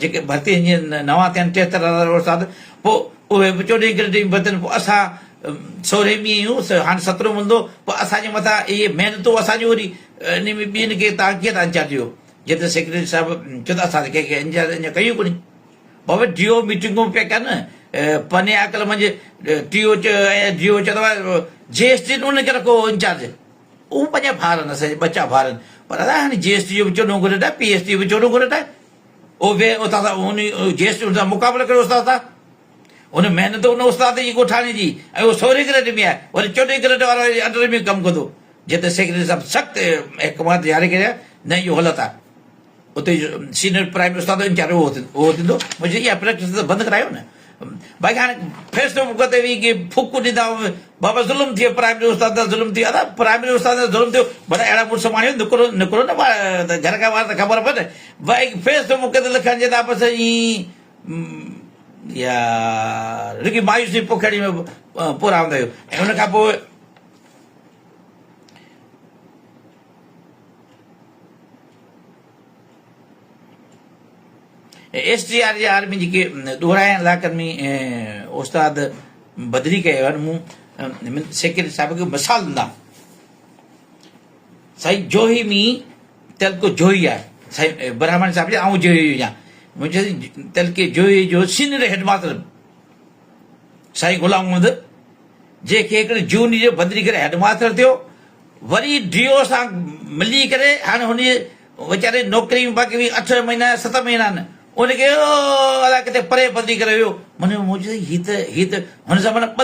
جيڪي ڀرتي هينئر نوان ٿيا آهن 73 هزار استاد پوء اهي به چوڏهين گريڊ ۾ ڀرتي آهن پوء اسان سورهين ۾ آهيون هاڻي سترهون ملندو پوء اسان جي مٿان اهي محنتون اسان جون وري ان ۾ ٻين کي توهان ڪيئن ٿا انچارج ڏيو جنهن تي سيڪريٽري صاحب چيو ته اسان ته ڪنهن کي انچارج اڃا ڪيو ڪونهي بابا ڊي او ميٽنگون پيا ڪن پني عقل منجهه ٽي او چيو ۽ ڊي او چيو ته جي ايس ٽي ان کي رکو انچارج اهو پنهنجا ڀائر آهن اسان جا ٻچا ڀائر آهن پر ادا هاڻي جي ايس ٽي جو به چوڏهون گريڊ آهي پي ايس ٽي جو به چوڏهون گريڊ آهي اهو به استاد ان جي ايس ٽي ان سان مقابلو ڪري استاد سان ان محنت ان استاد جي ڳوٺاڻي جي ۽ اهو سورهين گريڊ ۾ آهي وري چوڏهين گريڊ وارو انڊر ۾ ڪم ڪندو جنهن تي سيڪريٽري صاحب سخت احڪامات جاري ڪيا نه اهو غلط آهي اتي جو سينئر پرائمري استاد انچارج اهو ٿيندو اهو ٿيندو منهنجي اها پريڪٽس ته بند ڪرايو نه باقي هاڻي فيس بڪ تي ويهي ڪي ڦوڪ ڏيندا بابا ظلم ٿيو پرائمري استاد سان ظلم ٿيو ادا پرائمري استاد سان ظلم ٿيو ڀلا اهڙا مڙس ماڻهو نڪرو نڪرو نه گهر کان ٻاهر ته خبر پوي نه باقي فيس بڪ تي لکڻ جي ته بس ائين يار رڳي مايوسي پکيڙي ۾ پورا هوندا آهيو ۽ ان کان پوء ايس ٽي آر جي آر ۾ جيڪي ڏورانهن علائقن ۾ استاد بدلي ڪيا ويا آهن مون سيڪريٽري صاحب کي مثال ڏنا سائين جوهي ۾ تعلقو جوهي آهي سائين برهمڻ صاحب چيو آئون جوهي جو آهيان مون چيو تعلقي جوهي جو سينئر هيڊ ماستر سائين غلام محمد جنهن کي هڪڙي جونيئر بدلي ڪري هيڊ ماستر ٿيو وري ڊي او سان ملي ڪري هاڻي هن جي ويچاري نوڪري ۾ باقي به اٺ مهينا ست مهينا آهن ان کي الاء ڪٿي پري بدلي ڪري ويو من مون چيو هي ته هي ته هن سان معنيٰ ٻه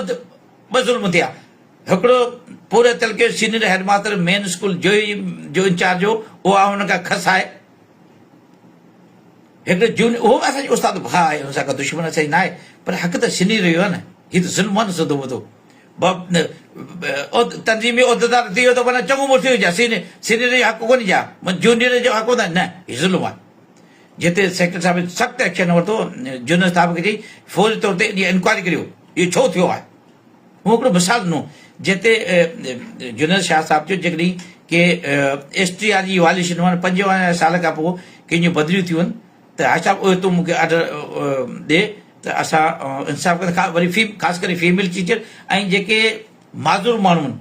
ٻه ظلم ٿيا هڪڙو پوري تعلقي جو senior head master main school جو جو انچارج هو اهو هن کان کسائي هڪڙو جون اهو به اسان جو استاد ڀاء آهي ان سان ڪا دشمن اسان جي ناهي پر حق ته سني رهيو آهي نه هي ته ظلم آهي نه سڌو مڌو تنظيمي عهديدار ٿي ويو ته معنيٰ چڱو مڙس ٿي ويو سينيئر جو حق ڪونهي ڇا جونيئر جو حق هوندو نه هي ظلم آهي جتي سيڪريٽري صاحب سخت ايڪشن ورتو جونيئر صاحب کي چئي فوري طور تي ان جي انڪوائري ڪريو اهو ڇو ٿيو آهي مون هڪڙو مثال ڏنو جنهن تي جنيد شاهه صاحب چيو جيڪڏهن ڪي ايس ٽي آر جي واليشن معنيٰ 55 سال کان پوء ڪنهن جون بدليون ٿيون آهن ته حاجي صاحب اهي تون مون کي آرڊر ڏي ته اسان انصاف ڪندا وري خاص ڪري فيميل ٽيچر ۽ جيڪي معذور ماڻهو آهن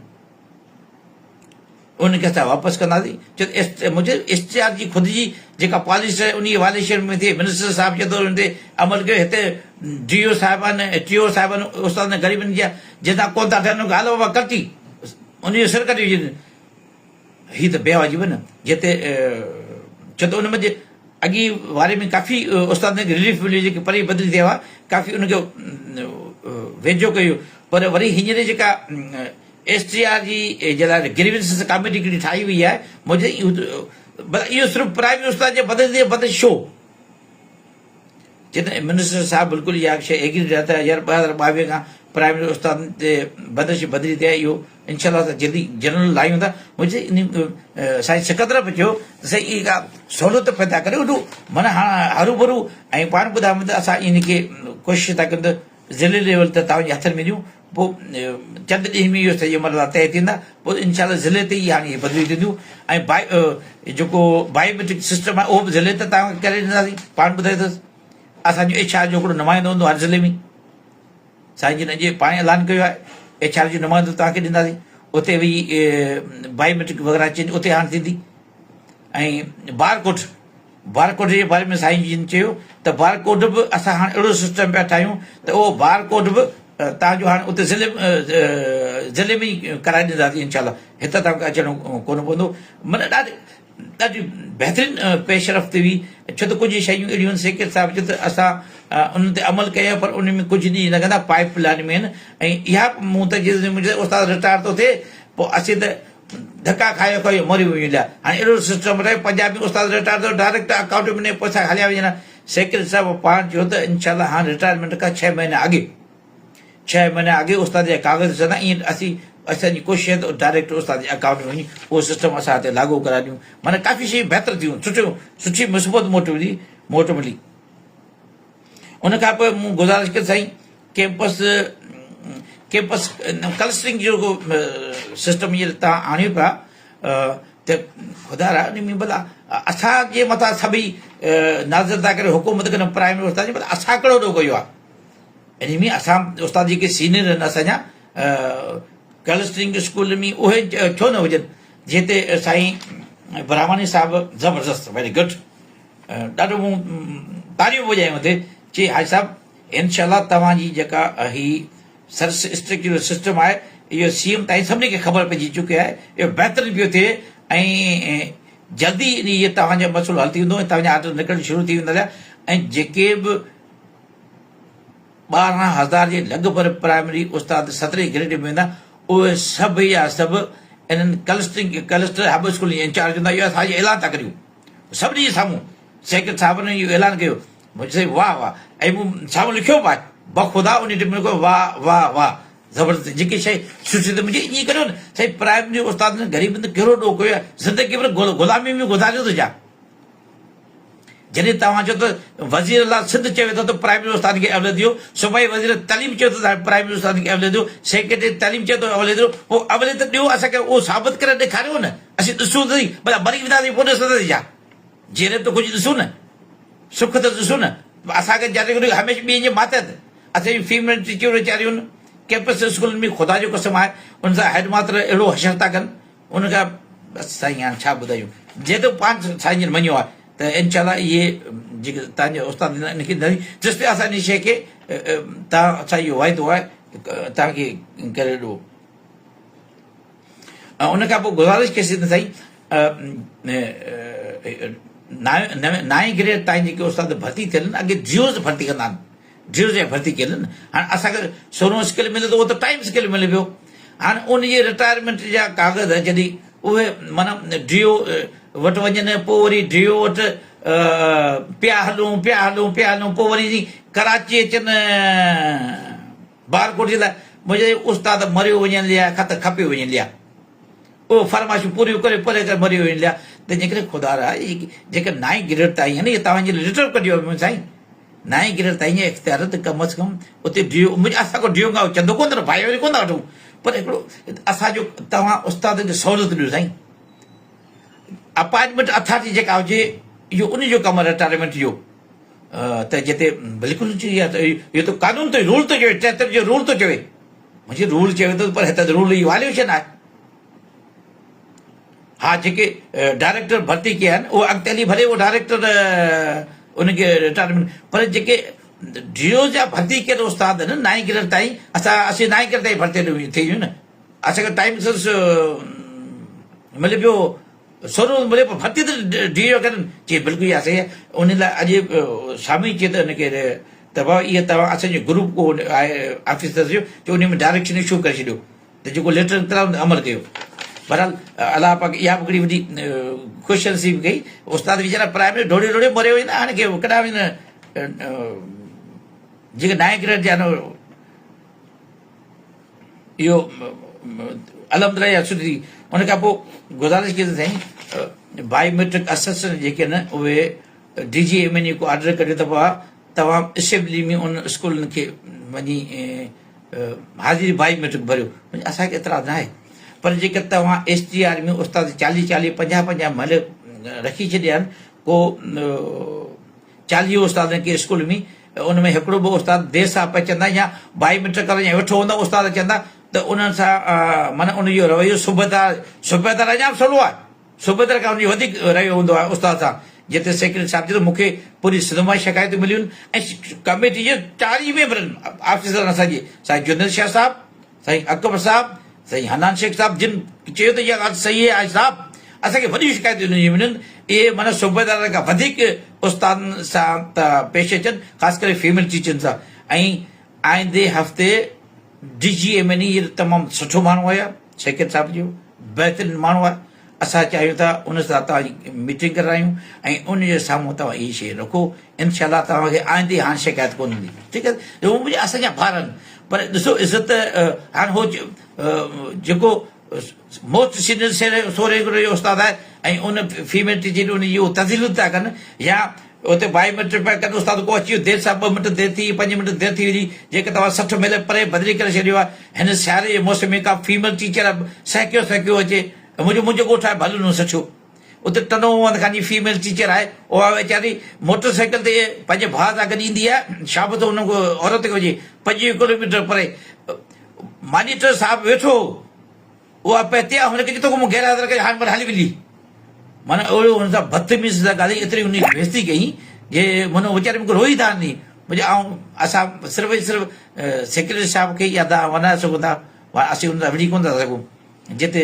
ان کي اسان واپس ڪنداسين ڇو ته منهنجي ايس ٽي آر جي خود جي جيڪا پاليسي آهي انهي وائليشن ۾ ٿئي منسٽر صاحب چئي ٿو ان تي عمل ڪيو هتي ڊي او صاحب آهن ٽي او صاحب آهن استاد غريبن جا جنهن سان ڪونه ٿا ٺهن ان کي هل بابا ڪٽي ان جو سر ڪٽي وجهن هي ته بي واجب نه جتي ڇو ته ان منجهه اڳي واري ۾ ڪافي استادن کي رليف مليو جيڪي پري بدلي ٿيا هئا ڪافي ان کي ويجهو ڪيو پر وري هينئر جيڪا ايس ٽي آر جي جي لاء گريونسز ڪاميٽي هڪڙي ٺاهي وئي آهي منهنجي اهو صرف پرائمري استاد جي بدلجي بدل شو جڏهن منسٽر صاحب بلڪل اها شيء ايگري ڏنا ته يار 2022 کان پرائمري استاد تي بندش بدلي ٿي آهي اهو انشاء الله تعالي جلدي جنرل لايون ٿا منهنجي ان سائين سڪندر به چيو ته سائين اها ڪا سهولت پيدا ڪريو معنيٰ هاڻ هرو ڀرو ۽ پاڻ ٻڌايو ته اسان ان کي ڪوشش ٿا ڪيون ته ضلعي ليول تي توهان جي هٿن ۾ ڏيون پوء چند ڏينهن ۾ اهو سڄو مرحلا طئي ٿيندا پوء انشاء الله ضلعي تي ئي هاڻي اهي بدليون ٿينديون ۽ بائي جيڪو بايو ميٽرڪ سسٽم آهي اهو به ضلعي تي توهان کي ڪري ڏينداسين پاڻ ٻڌايو اٿس اسان جو ايڇ آر جو هڪڙو نمائندو هوندو هر ضلعي ۾ سائين جن اڄ پاڻ اعلان ڪيو آهي ايڇ آر جو نمائندو توهان کي ڏينداسين اتي ويهي بايوميٽرڪ وغيره چينج اتي هاڻ ٿيندي ۽ بار ڪوڊ بار ڪوڊ جي باري ۾ سائين جن چيو ته بار ڪوڊ به اسان هاڻ اهڙو سسٽم پيا ٺاهيون ته اهو بار ڪوڊ به توهان جو هاڻ اتي ضلعي ضلعي ۾ ئي ڪرائي ڏينداسين انشاء الله هت توهان کي اچڻو ڪونه پوندو معنيٰ ڏاڍي ڏاڍي بهترين پيش رفت هئي ڇو ته ڪجهه شيون اهڙيون آهن سيڪريٽ صاحب چيو ته اسان انهن تي عمل ڪيو پر ان ۾ ڪجهه ڏينهن لڳندا پائپ لائن ۾ آهن ۽ اها مون ته جي منهنجو استاد رٽائر ٿو ٿئي پوء اسين ته ڌڪا کايو کايو مري ويون هليا هاڻي اهڙو سسٽم رهيو پنجاب ۾ استاد رٽائر ٿيو ڊائريڪٽ اڪائونٽ ۾ پئسا هليا وڃن سيڪريٽ صاحب پاڻ چيو ته انشاء الله هاڻي رٽائرمينٽ کان ڇهه مهينا اڳي ڇهه مهينا اڳي استاد جا ڪاغذ ڏسندا ائين اسين اسان جي ڪوشش آهي ته ڊائريڪٽ استاد جي اڪائونٽ ۾ وڃي اهو سسٽم اسان هتي لاڳو ڪرائي ڏيون معنيٰ ڪافي شيون بهتر ٿيون سٺيون سٺي مثبت موٽ ملي موٽ ملي ان کان پوء مون گذارش ڪئي سائين ڪيمپس ڪيمپس ڪلسٽرنگ جو سسٽم هينئر تان آڻيو پيا ته خدا را ان ۾ ڀلا اسان جي مٿان سڀئي ناظر ٿا ڪري حڪومت ڪن پرائمري استاد جي ڀلا اسان ڪهڙو ڏوهه ڪيو آهي ان ۾ اسان استاد جيڪي سينيئر آهن اسان جا ڪلسٽرنگ اسڪول ۾ اهي ڇو نه هجن جنهن تي سائين برهماڻي صاحب زبردست ويري گڊ ڏاڍو مون تاڙيون وڄايون اتي چي حاجي صاحب انشاء الله توهان جي جيڪا هي سرس اسٽرڪچر جو سسٽم آهي اهو سي ايم تائين سڀني کي خبر پئجي چڪي آهي اهو بهترين پيو ٿئي ۽ جلدي اهي توهان جو مسئلو حل ٿي ويندو ۽ توهان جا آرڊر نڪرڻ شروع ٿي ويندا ۽ جيڪي به 12,000 جي لڳ ڀڳ پرائمري استاد سترهين گريڊ ۾ ويندا اهي سڀ يا سڀ انهن ڪلسٽرنگ ڪلسٽر هب اسڪول جي انچارج هوندا اهو اسان اعلان ٿا ڪريون سڀني جي سامهون سيڪريٽري صاحب نے اهو اعلان ڪيو مون چيو واهه واهه ۽ مون سامهون لکيو به آهي بخدا ان ٽيم لکيو واهه واهه واهه زبردست جيڪي شيء سٺي ته منهنجي ائين ڪريو نه سائين پرائمري استاد نے غريبن ته ڪهڙو ڏوهه ڪيو آهي زندگي ڀر غلامي ۾ گذاريو ته ڇا جڏهن توهان چئو ته وزير اعليٰ سنڌ چوي ٿو ته پرائمري استادن کي اوليت ڏيو، صوبائي وزير تعليم چوي ٿو ته پرائمري استادن کي اوليت ڏيو، سيڪريٽري تعليم چوي ٿو اوليت ڏيو، پوء اوليت ڏيو اسان کي اهو ثابت ڪري ڏيکاريو نه، اسين ڏسون ته سهي، ڀلا مري وينداسين پوء ڏسنداسين ڇا؟ جيئري ته ڪجهه ڏسون نه، سک ته ڏسون نه، اسان کي جاتي هميشه ٻين جي ماتحت، اسان جون فيميل ٽيچرون ويچاريون ڪيمپس اسڪولن ۾ خدا جو قسم آهي ان سان هيڊ ماستر اهڙو حشر ٿا ڪن ان کان بس سائين هاڻ ڇا ٻڌايون جي ته پاڻ سائين جن مڃيو آهي ته انشاء الله اهي جيڪي تان جا استاد ڏنا ان کي ڏينداسين جس تي اسان ان شيء کي تان اسان اهو واعدو آهي تان کي ڪري ڏو ۽ ان کان پوء گذارش ڪئي سين سائين نائين گريڊ تائين جيڪي استاد ڀرتي ٿيل آهن اڳي ڊيوز ڀرتي ڪندا آهن ڊيوز جي ڀرتي ڪيل آهن هاڻ اسان کي سونو اسڪيل ملي ٿو اهو ته ٽائيم اسڪيل ملي پيو هاڻ ان جي رٽائرمينٽ جا ڪاغذ جڏهن اهي معنيٰ ڊيو وٽ وڃن پوء وري ڊيو وٽ پيا هلون پيا هلون پيا هلون پوء وري ڪراچي اچن بارڪوٽ جي لاء منهنجا استاد مريو وڃن ليا خط کپيو وڃن ليا اهي فرمائشون پوريون ڪري پري ڪري مري وڃن ليا تنهن جي ڪري خدا را جيڪي نائين گريڊ تائين آهن اهي توهان جي ليٽر ڪڍيو ويو سائين نائين گريڊ تائين جا اختيار ته ڪم از ڪم اتي ڊيو اسان کان ڊيو کان چندو ڪونه ٿا ڀائي وري ڪونه ٿا وٺون پر هڪڙو اسان جو توهان استادن کي سهولت ڏيو سائين اپائنٽمينٽ اٿارٽي جيڪا هجي اهو ان جو ڪم آهي رٽائرمينٽ جو ته جتي بلڪل اهو ته قانون ٿو رول ٿو چوي 73 جو رول ٿو چوي منهنجي رول چوي ٿو پر هتي رول جي وائليشن آهي ها جيڪي ڊائريڪٽر ڀرتي ڪيا آهن اهي اڳتي هلي ڀلي اهو ڊائريڪٽر ان کي رٽائرمينٽ پر جيڪي ڊيو جا ڀرتي ڪيل استاد آهن نائين گريڊ تائين اسان اسين نائين گريڊ تائين ڀرتي ٿي ويون نه اسان کي ٽائيم سنس ملي پيو سورو ملي پيو ڀرتي ته ڊيو ڪرن چي بلڪل اها صحيح آهي ان لاء اڄ سامي چي ته ان کي ته بابا اهي توهان اسان جو گروپ ڪو آهي آفيسرز جو ته ان ۾ ڊائريڪشن اشو ڪري ڇڏيو ته جيڪو ليٽر نڪتل آهي ان تي عمل ڪيو. بهرحال الله پاڪ اها به هڪڙي وڏي خوش نصيب ڪئي. استاد ويچارا پرائمري ڊوڙي ڊوڙي مري وڃن هاڻي ڪي ڪڏهن وڃن جيڪي نائين گريڊ جا آهن اهو الحمدلله اها سٺي ٿي. ان کان پوء گذارش ڪئي سائين بايوميٽرڪ اسسٽنٽ جيڪي آهن اهي D G M N A کو آرڊر ڪڍيو ته بابا توهان اسيمبلي ۾ ان اسڪولن کي وڃي حاضري بائي ميٽرڪ ڀريو اسان کي اعتراض ناهي پر جيڪر توهان ايس ٽي آر ۾ استاد چاليهه چاليهه پنجاهه پنجاهه مهل رکي ڇڏيا آهن ڪو 40 استادن کي اسڪول ۾ ان ۾ هڪڙو به استاد دير سان پهچندا يا بائي منٽ ڪرڻ يا ويٺو هوندو استاد چوندا ته انهن سان معنيٰ ان جو رويو صوبيدار صوبيدار اڃا به سولو آهي صوبيدار کان ان جو وڌيڪ رويو هوندو آهي استاد سان جتي سيڪريٽري صاحب چيو ته مون کي پوري سنڌ مان شڪايتون مليون آهن ۽ ڪميٽي جي چار ئي ميمبرن آفيسرن اسان جي سائين جنيد شاهه صاحب سائين اڪبر صاحب، سائين حنان شيخ صاحب جن چيو ته اها ڳالهه صحيح آهي صاحب اسان کي وڏيون شڪايتون ڏنيون وڃن اهي معنيٰ صوبيدارن کان وڌيڪ استادن سان ٿا پيش اچن خاص ڪري فيميل ٽيچرن سان ۽ آئندي هفتي ڊي جي ايم اين اي تمام سٺو ماڻهو آهي سيڪريٽري صاحب جو بهترين ماڻهو آهي اسان چاهيون ٿا ان سان توهان جي ميٽنگ ڪرايون ۽ ان جي سامهون توهان هي شيء رکو انشاء الله توهان کي آئندي هاڻ شڪايت ڪونه هوندي ٺيڪ آهي هو منهنجا اسان جا ڀائر آهن پر ڏسو عزت هاڻ هو جيڪو موسٽ سينئر سورهين گريڊ جو استاد آهي ۽ ان فيميل ٽيچر ان جي تذليل ٿا ڪن يا اتي بائي منٽ پيا ڪن استاد ڪو اچي ويو دير سان ٻه منٽ دير ٿي پنج منٽ دير ٿي وڃي جيڪي توهان 60 ميل پري بدلي ڪري ڇڏيو آهي هن سياري جي موسم ۾ ڪا فيميل ٽيچر سهڪيو سهڪيو اچي منهنجو منهنجو ڳوٺ آهي ڀلونو سٺيو اتي ٽنڊو محمد خان جي فيميل ٽيچر آهي اها ويچاري موٽر سائيڪل تي پنهنجي ڀاء سان گڏ ايندي آهي شابس ان عورت کي هجي 25 ڪلوميٽر پري مانيٽر صاحب ويٺو هو اها پهتي آهي هن کي چي توکي مون غير حاضر ڪيو هاڻ ور هلي ويندي معنيٰ اهڙو هن سان بدتميزي سان ڳالهائي ايتري هن جي بيعزتي ڪئي جي معنيٰ ويچاري مون کي روئي ٿا آندي منهنجي آئون اسان صرف ۽ صرف سيڪريٽري صاحب کي يا ته وڃائي سگهون ٿا اسين هن سان وڙهي ڪونه ٿا سگهون جتي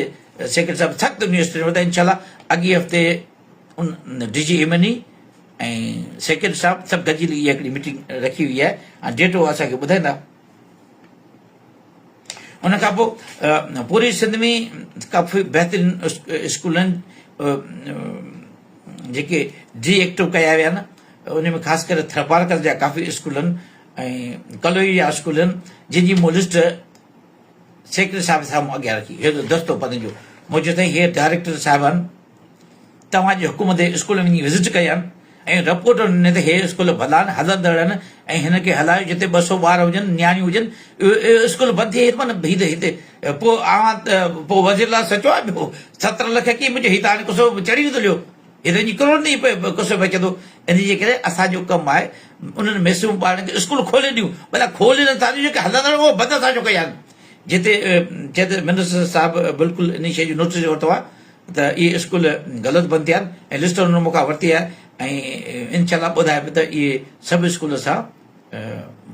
سيڪريٽري صاحب سخت نيوز ڏنو ته انشاء الله اڳئين هفتي ان ڊي جي ايم اين اي ۽ سيڪريٽري صاحب سڀ گڏجي اها هڪڙي ميٽنگ رکي وئي آهي ۽ ڊيٽ اهو اسان کي ٻڌائيندا. ان کان پوء پوري سنڌ ۾ ڪافي بهترين اسڪولن جيڪي ڊي ايڪٽو ڪيا ويا آهن ان ۾ خاص ڪري ٿرپارڪر جا ڪافي اسڪولن ۽ ڪلوئي جا اسڪولن جن جي مون لسٽ سيڪريٽري صاحب سامهون اڳيان رکي هي دستو پدن جو مون چيو سائين هي ڊائريڪٽر صاحب آهن توهان جي حڪم تي اسڪول وڃي وزٽ ڪيا آهن ۽ رپورٽ ڏني ته هي اسڪول ڀلا آهن هلندڙ آهن ۽ هن کي هلايو جتي 200 ٻار هجن نياڻيون هجن اهي اسڪول بند ٿي ويا هي ته هتي پوء اوهان پوء وزير لاء سچو آهي پيو 17 لک ڪي منهنجو هي ته هاڻي قصو چڙهي ويندو ليو هي ته وڃي ڪروڙن تائين قصو پهچندو ان جي ڪري اسان جو ڪم آهي انهن معصوم ٻارن کي اسڪول کولي ڏيون ڀلا کولي نٿا ڏيون جيڪي هلندڙ اهو بند اسان ڇو ڪيا آهن جتي چئي ته منسٽر صاحب بلڪل ان شيء جو نوٽيس ورتو آهي ته اهي اسڪول غلط بند ٿيا آهن ۽ لسٽ انهن مون کان ورتي آهي ۽ انشاء الله ٻڌائي پيو ته اهي سڀ اسڪول اسان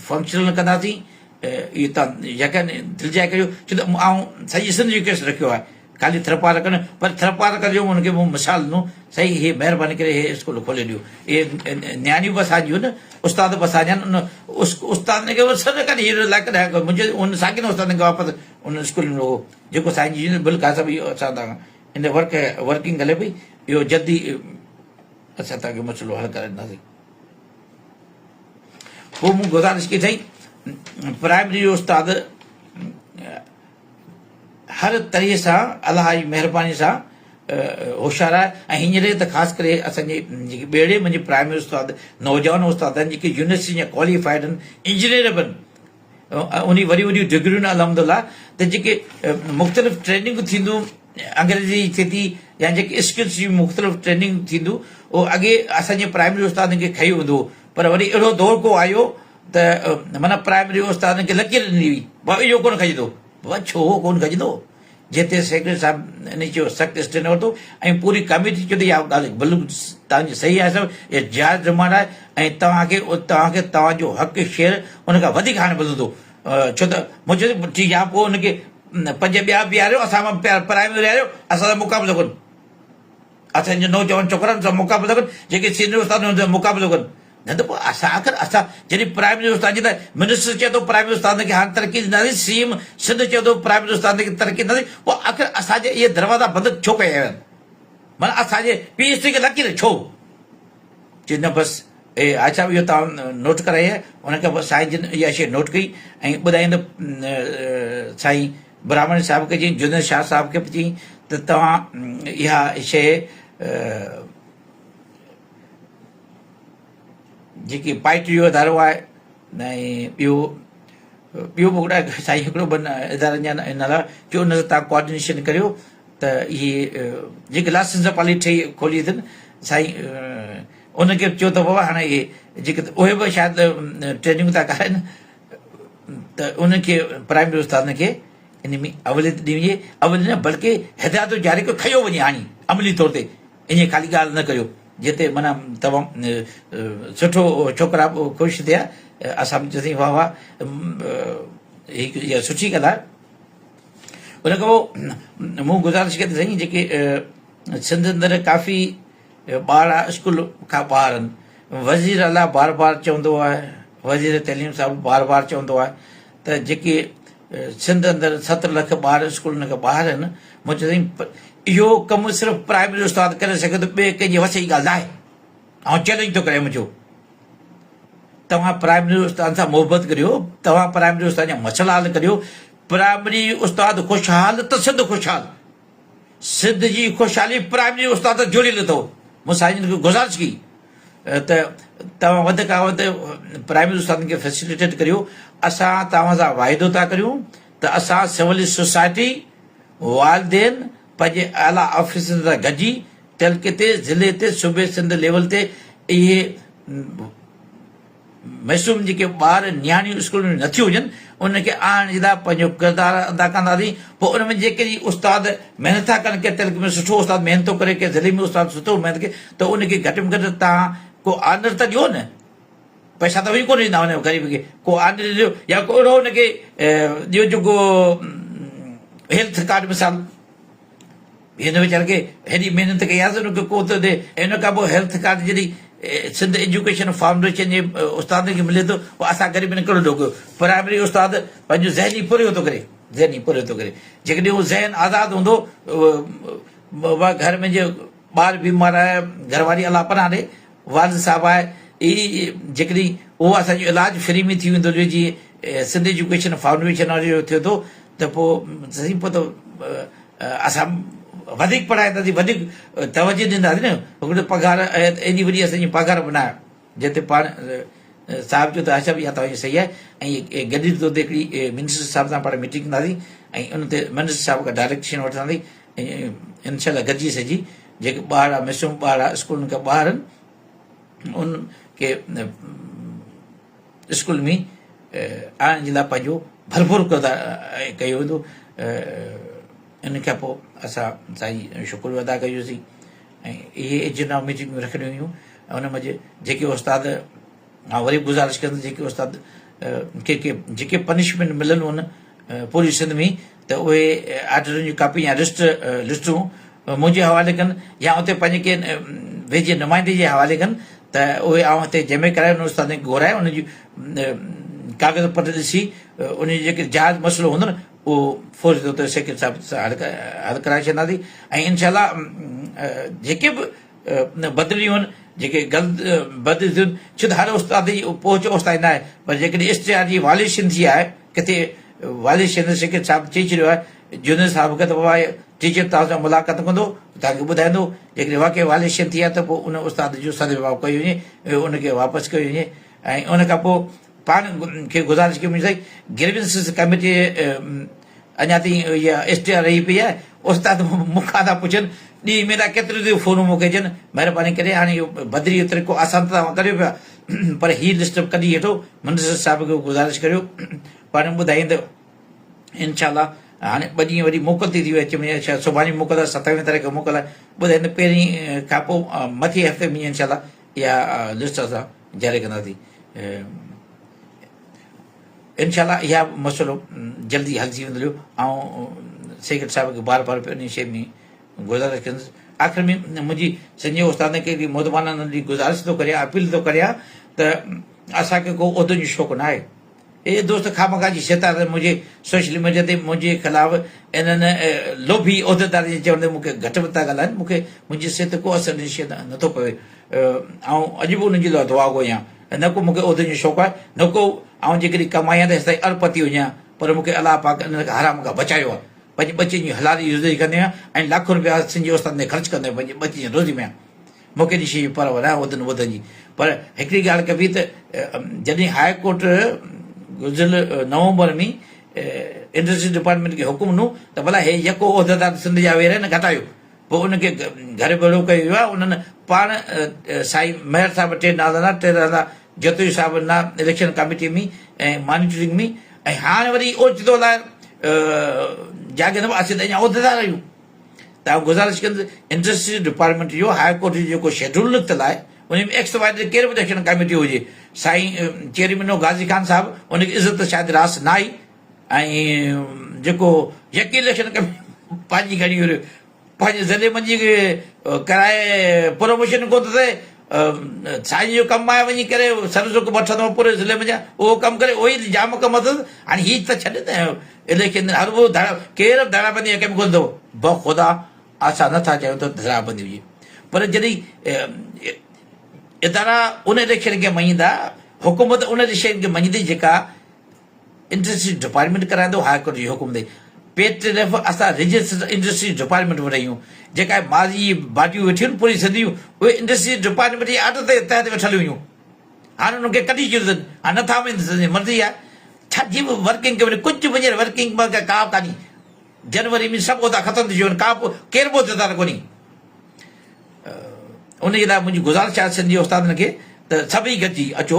فنڪشنل ڪنداسين اهي تان يقين دلجاء ڪريو ڇو ته آئون سڄي سنڌ جو ڪيس رکيو آهي خالي ٿرپارڪر نه پر ٿرپارڪر جو ان کي مون مثال ڏنو سائين هي مهرباني ڪري هي اسڪول کولي ڏيو اهي نياڻيون به اسان جون آهن استاد به اسان جا آهن ان استادن کي سڏ ڪڍي هي لائق نه منهنجي ان ساڳين استادن کي واپس ان اسڪول ۾ هو جيڪو سائين جي بل کان سڀ اهو اسان تان ان ورڪ ورڪنگ هلي پئي اهو جلدي اسان تان کي مسئلو حل ڪري ڏينداسين پوء مون گذارش ڪئي سائين پرائمري جو استاد هر طرح سان الله جي مهرباني سان هوشيار آهي ۽ هينئر ته خاص ڪري اسان جي جيڪي ٻيڙي منهنجي پرائمري استاد نوجوان استاد آهن جيڪي يونيورسٽي جا ڪواليفائيڊ آهن انجنيئر به آهن انهي وڏيون وڏيون ڊگريون الحمد لله ته جيڪي مختلف ٽريننگ ٿينديون انگريزي جي ٿئي ٿي يا جيڪي اسڪلس جي مختلف ٽريننگ ٿينديون اهو اڳي اسان جي پرائمري استادن کي کنيو ويندو هو پر وري اهڙو دور ڪو آيو ته معنيٰ پرائمري استادن کي لڪير ڏني وئي بابا اهو ڪونه کڄندو بابا ڇو ڪونه کڄندو جنهن تي سيڪريٽري صاحب ان چيو سخت اسٽينڊ ورتو ۽ پوري ڪميٽي چيو ته اها ڳالهه بلڪل توهان جي صحيح آهي صاحب اها جائز ڊمانڊ آهي ۽ توهان کي توهان کي توهان جو حق شيئر ان کان وڌيڪ هاڻي ملندو ڇو ته مون چيو ٺيڪ آهي پوء ان کي پنج ٻيا بيهاريو اسان مان پرائمري ويهاريو اسان سان مقابلو ڪن اسان جي نوجوان ڇوڪرن سان مقابلو ڪن جيڪي سينئر استاد آهن انهن سان مقابلو ڪن نه ته پوء اسان آخر اسان جڏهن پرائمري استاد جي لاء منسٽر چئي ٿو پرائمري استادن کي هاڻ ترقي ڏينداسين سي ايم سنڌ چئي ٿو پرائمري استادن کي ترقي ڏينداسين پوء آخر اسان جا اهي دروازا بند ڇو ڪيا ويا آهن معنيٰ اسان جي پي ايڇ ڊي کي لڪير ڇو چي نه بس اي اڇا اهو توهان نوٽ ڪرائي آهي ان کان پوء سائين جن اها شيء نوٽ ڪئي ۽ ٻڌائين ته سائين براهمڻ صاحب کي چيائين جنيد شاهه صاحب کي به چيائين ته توهان اها شيء جيڪي پائٽ جو ادارو آهي ۽ ٻيو ٻيو به هڪڙا سائين هڪڙو ٻن ادارن جا نالا جو ان سان توهان ڪوآرڊينيشن ڪريو ته اهي جيڪي لائسنس پالي ٺهي کولي اٿن سائين ان کي به چيو ته بابا هاڻي اهي جيڪي اهي به شايد ٽريننگ ٿا ڪرائن ته انهن کي پرائمري استادن کي ان ۾ اوليت ڏني وڃي، اوليت نه بلڪه هدايتون جاري ڪيو کنيو وڃي هاڻي عملي طور تي ائين خالي ڳالهه نه ڪريو جتي معنيٰ تمام سٺو ڇوڪرا به خوش ٿيا اسان به چيوسين واهه واهه هي اها سٺي ڳالهه آهي ان کان پوء مون گذارش ڪئي ته سائين جيڪي سنڌ اندر ڪافي ٻار اسڪول کان ٻاهر آهن وزير اعليٰ بار بار چوندو آهي وزير تعليم صاحب بار بار چوندو آهي ته جيڪي سنڌ اندر 70 لک ٻار اسڪولن کان ٻاهر آهن، مون چيو سائين اهو ڪم صرف پرائمري استاد ڪري سگهي ٿو ٻئي ڪنهن جي وس جي ڳالهه ناهي. آئون چئلينج ٿو ڪريان منهنجو توهان پرائمري استاد سان محبت ڪريو، توهان پرائمري استاد جا مسئلا حل ڪريو، پرائمري استاد خوشحال ته سنڌ خوشحال. سنڌ جي خوشحالي پرائمري استاد سان جڙيل اٿو. مون سائين جن کي گذارش ڪئي ته توهان وڌ کان وڌ پرائمري استادن کي فيسليٽيٽ ڪريو، اسان توهان سان واعدو ٿا ڪريون ته اسان سول سوسائٽي، والدين، پنهنجي اعليٰ آفيسرن سان گڏجي تعلقي تي، ضلعي تي، صوبي سنڌ ليول تي اهي معصوم جيڪي ٻار نياڻيون اسڪولن ۾ نٿيون هجن انهن کي آڻڻ جي لاء پنهنجو ڪردار ادا ڪنداسين پوء ان ۾ جيڪڏهن استاد محنت ٿا ڪن ڪنهن تعلقي ۾ سٺو استاد محنت ٿو ڪري ڪنهن ضلعي ۾ استاد سٺو محنت ڪري ته ان کي گهٽ ۾ گهٽ تان ڪو آنر ته ڏيو نه پئسا ته وري ڪونه ڏيندا ان غريب کي ڪو آنر ڏيو يا ڪو اهڙو ان کي ڏيو جيڪو هيلٿ ڪارڊ مثال هن ويچاري کي هيڏي محنت ڪئي آهي ان کي ڪو ته ڏي ۽ ان کان پوء هيلٿ ڪارڊ جڏهن سنڌ ايجوڪيشن فائونڊيشن جي استادن کي ملي ٿو پوء اسان غريبن ڪهڙو ڏوهه ڪيو پرائمري استاد پنهنجو ذهني پورهيو ٿو ڪري ذهني پورهيو ٿو ڪري جيڪڏهن اهو ذهن آزاد هوندو گهر ۾ جي ٻار بيمار آهي گهر واري الله پناهه ڏي والد صاحب آهي اي جيڪڏهن اهو اسان جو علاج فري ۾ ٿي ويندو جو جي سنڌ ايجوڪيشن فائونڊيشن واري جو ٿئي ٿو ته پوء سائين پوء ته اسان وڌيڪ پڙهائينداسين وڌيڪ توجه ڏينداسين نه هڪڙي پگهار ايڏي وڏي اسان جي پگهار به نه آهي جنهن تي پاڻ صاحب چيو ته اچا اها توهان جي صحيح آهي ۽ گڏجي طور تي هڪڙي منسٽر صاحب سان پاڻ ميٽنگ ڪنداسين ۽ ان تي منسٽر صاحب کان ڊائريڪشن وٺنداسين ۽ انشاء الله گڏجي سڄي جيڪي ٻارڙا معصوم ٻارڙا اسڪولن کان ٻاهر آهن ان کي اسڪول ۾ آڻڻ جي لاء پنهنجو ڀرپور ڪردار ڪيو ويندو ان کان پوء اسان سائين شڪر به ادا ڪيوسين ۽ اهي ايجنڊا ميٽنگون رکڻيون هيون ان منجهه جيڪي استاد آئون وري به گذارش ڪندس جيڪي استاد کي ڪي جيڪي پنشمينٽ مليل هن پوري سنڌ ۾ ته اهي آرڊرن جون ڪاپي يا لسٽ لسٽون منهنجي حوالي ڪن يا اتي پنهنجي ڪنهن ويجهي نمائندي جي حوالي ڪن ته اهي آئون هتي جمع ڪرائي ان استادن کي گهرائي ان جي ڪاغذ پٽ ڏسي ان جو جيڪي جائز مسئلو هوندو نه اهو فوري طور تي سيڪريٽري صاحب سان حل ڪرائي ڇڏنداسين ۽ انشاء الله جيڪي به بدليون آهن جيڪي غلط بدليون ٿيون ڇو ته هر استاد جي پهچ اوستائين نه آهي پر جيڪڏهن اشتهار جي واليشن ٿي آهي ڪٿي واليشن سيڪريٽري صاحب چئي ڇڏيو آهي جونيئر صاحب کي ته بابا ٽيچر توهان سان ملاقات ڪندو توهان کي ٻڌائيندو جيڪڏهن واقعي واليشن ٿي آهي ته پوء ان استاد جو سدجواب ڪيو وڃي ان کي واپس ڪيو وڃي ۽ ان کان پوء پاڻ کي گذارش ڪئي سائين گريونسز ڪميٽي اڃا تائين اها اشتهار رهي پئي آهي استاد مون کان ٿا پڇن ڏينهن ۾ ٿا ڪيتريون ٿيون فونون مون کي اچن مهرباني ڪري هاڻي اهو بدلي جو طريقو آسان ته توهان ڪريو پيا پر هي لسٽ به ڪڍي هيٺو منسٽر صاحب کي گذارش ڪريو پاڻ ٻڌائين ته انشاء الله هاڻي ٻه ڏينهن وري موڪل ٿي ٿي اچي وڃي شايد سڀاڻي موڪل آهي ستاويهه تاريخ موڪل آهي ٻڌائين ته پهرين کان پوء مٿي هفتي ۾ انشاء الله اها لسٽ اسان جاري ڪنداسين انشاء الله اها مسئلو جلدي حل ٿي ويندو آئون سيڪريٽري صاحب کي بار بار ان شيء ۾ گذارش ڪندس آخر ۾ منهنجي سنجي استاد کي به مودبانه جي گذارش ٿو ڪريان اپيل ٿو ڪريان ته اسان کي ڪو عهدن جو شوق نه آهي اي دوست خامخواه جي شيطان منهنجي سوشل ميڊيا تي منهنجي خلاف انهن لوڀي عهديدارن جي چوڻ تي مون کي گهٽ وڌ ٿا ڳالهائن مون کي منهنجي صحت تي ڪو اثر ان شيء نٿو پوي آئون اڄ به انهن جي لاء دعا گو آهيان نه ڪو مون کي عهدن جو شوق آهي نه ڪو آئون جيڪڏهن ڪمايان ته هيستائين ارب پتي هجان پر مون کي الله پاڪ انهن کان حرام کان بچايو آهي پنهنجي ٻچن جي حلال جي روزي ڪندو آهيان ۽ لاکون روپيا سنڌ جي استادن تي خرچ ڪندو آهيان پنهنجي ٻچن جي روزي ۾ مون کي ان شيء جي پرواهه ناهي عهدن وهدن جي پر هڪڙي ڳالهه ڪبي ته جڏهن هاء ڪورٽ گذريل نومبر ۾ انڊسٽريز ڊپارٽمينٽ کي حڪم ڏنو ته ڀلا هي يڪو عهديدار سنڌ جا ويهي رهيا آهن گهٽايو پوء ان کي گهر ڀيڙو ڪيو ويو آهي انهن پاڻ سائين مهر صاحب ٽي نالا ڏنا، ٽي نالا جتوئي صاحب ڏنا اليڪشن ڪاميٽي ۾ ۽ مانيٽرنگ ۾ ۽ هاڻ وري اوچتو لاء جاڳي نه اسين ته اڃا عهديدار آهيون ته آئون گذارش ڪندس انڊسٽريز ڊپارٽمينٽ جو هاء ڪورٽ جو جيڪو شيڊول نڪتل آهي ان ۾ ايڪس واء زيڊ ڪير به اليڪشن ڪاميٽي هجي سائين چيئرمين هو غازي خان صاحب ان کي عزت شايد راس نه آئي ۽ جيڪو يڪي اليڪشن ڪميٽي پنهنجي کڻي ويو پنهنجي ضلعي منجهه ڪرائي پروموشن ڪو ٿو ٿئي سائين جو ڪم آهي وڃي ڪري سروس وٺندو پوري ضلعي منجهه اهو ڪم ڪري اهو ئي جام ڪم اٿس هاڻي هي ته ڇڏ نه اليڪشن هر اهو ڌڙا ڪير به ڌڙا بندي ڪم ڪونه ٿو بخدا اسان نٿا چاهيون ته ڌڙا بندي هجي پر جڏهن ادارا ان اليڪشن کي مڃيندا حڪومت ان اليڪشن کي مڃيندي جيڪا انڊسٽري ڊپارٽمينٽ ڪرائيندو هاء ڪورٽ جي حڪم تي پيٽ ريف اسان رجسٽرڊ انڊسٽري ڊپارٽمينٽ وٽ آهيون جيڪا ماضي جي باڊيون ويٺيون آهن پوري سنڌ جون اهي انڊسٽري ڊپارٽمينٽ جي آرڊر تي تحت ويٺل هيون هاڻي انهن کي ڪڍي ڇڏيو اٿن هاڻي نٿا مڃن سندن مرضي آهي ڇا جي به ورڪنگ ڪميٽي ڪجهه به هينئر ورڪنگ ڪا به ڪانهي جنوري ۾ سڀ عهدا ختم ٿي ويا آهن ڪا به ڪير به عهديدار ڪونهي ان جي لاء منهنجي گذارش آهي سنڌي استادن کي ته سڀئي گڏجي اچو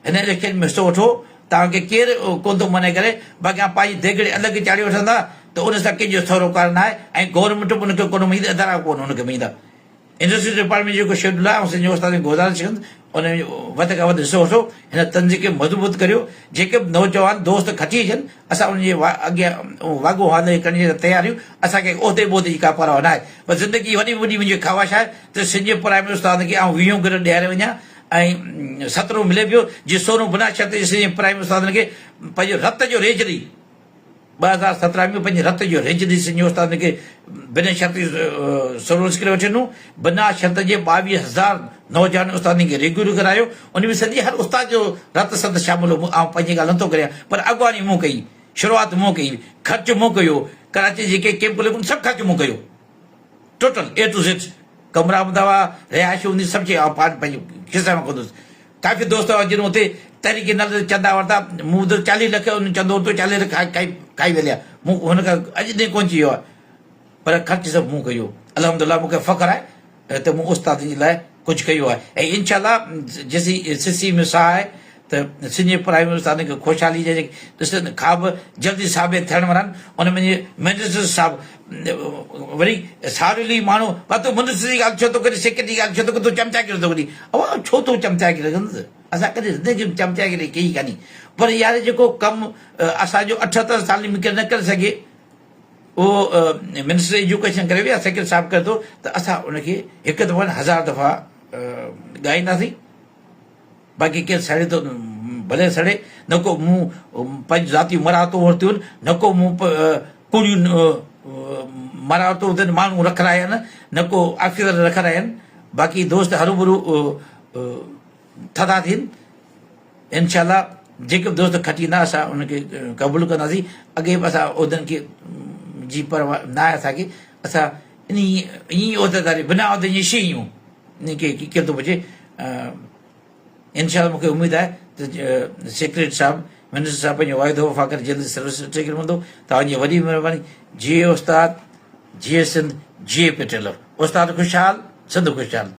هن اليڪشن ۾ حصو وٺو توهان کي ڪير ڪونه ٿو منع ڪري باقي اوهان پنهنجي ديڳڙي الڳ چاڙهي وٺندا ته ان سان ڪنهن جو سروڪار نه آهي ۽ گورنمينٽ به ان کي ڪونه مڃيندي ادارا به ڪونه ان کي مڃيندا انڊسٽري ڊپارٽمينٽ جو جيڪو شيڊول آهي آئون سنڌ جي استادن کي گذارش ڪندس ان ۾ وڌ کان وڌ حصو وٺو هن تنظيم کي مضبوط ڪريو جيڪي به نوجوان دوست کٽي اچن اسان انهن جي اڳيان واڳون هلي ڪرڻ جي لاء تيار آهيون اسان کي عهدي ٻهدي جي ڪا پرواهه ناهي پر زندگي جي وڏي ۾ وڏي منهنجي خواهش آهي ته سنڌ جي پرائمري استادن کي آئون ويهون گريڊ ڏياري وڃان ۽ سترهون ملي پيو جي سورهون بنا شرط جي سنڌ جي پرائمري استادن کي پنهنجو رت جو ريج ڏئي 2017 ۾ پنهنجي رت جو ريج ڏئي سنڌ جي استادن کي بنا شرط جي سروس ڪري وٺي ڏنو بنا شرط جي 22,000 نوجوان استادن کي ريگيولر ڪرايو ان ۾ سنڌ جي هر استاد جو رت ست شامل هو آئون پنهنجي ڳالهه نٿو ڪريان پر اڳواڻي مون ڪئي شروعات مون ڪئي خرچ مون ڪيو ڪراچي جيڪي ڪيمپ لڳو سڀ خرچ مون ڪيو ٽوٽل اي ٽو زيڊ ڪمرا هوندا هئا رهائش هوندي سڀ شيء آئون پاڻ پنهنجي کيسي مان ڪندو هوس ڪافي دوست هئا جن اتي تحريڪ نالي تي چندا ورتا مون ٻڌو 40 لک ان چندو ورتو 40 لک کائي کائي ويا مون هن کان اڄ تائين ڪونه چيو آهي پر خرچ سڀ مون ڪيو الحمدلله مون کي فخر آهي ته مون استادن جي لاء ڪجهه ڪيو آهي ۽ انشاء الله جيسين سسي ۾ ساهه آهي ته سنڌ جي پرائمري استادن کي خوشحالي جا جيڪي ڏسن خواب جلدي ثابت ٿيڻ وارا آهن ان ۾ منسٽر صاحب وري ساڙيلي ماڻهو پر تون منسٽر جي ڳالهه ڇو ٿو ڪرين سيڪريٽري جي ڳالهه ڇو ٿو ڪرين تون چمچاگيري ٿو ڪرين اوهان ڇو ٿو چمچاگيري ڪندس اسان ڪڏهن زندگي ۾ چمچاگيري ڪئي ڪانهي پر يار جيڪو ڪم اسان جو 78 سالن ۾ ڪير نه ڪري سگهي اهو منسٽر ايجوڪيشن ڪري يا سيڪريٽري صاحب ڪري ٿو ته اسان ان کي هڪ دفعو نه هزار دفعا ڳائينداسين باقي ڪير سڙي ٿو ڀلي سڙي نه ڪو مون پنهنجون ذاتي مراعتون ورتيون نه ڪو مون ڪوڙيون مراعتون ورتيون ماڻهو رکرايا آهن نه ڪو آفيسر رکرايا آهن باقي دوست هروڀرو ٿڌا ٿين انشاء الله جيڪي به دوست کٽيندا اسان ان کي قبول ڪنداسين اڳي به اسان عهدن کي جي پرواهه نه آهي اسان کي اسان انهي ائين عهديداري بنا عهدي جي شيء آهيون انهي کي ڪير ٿو پڇي انشاء الله مونکي اميد آهي ته سيڪريٽري صاحب منسٽر صاحب پنهنجو واعدو وفا ڪري جلد سروس سرٽيفڪيٽ ملندو توهان جي وڏي مهرباني جيئي استاد جيئي سنڌ جيئي پيٽيلف استاد خوشحال سنڌ خوشحال.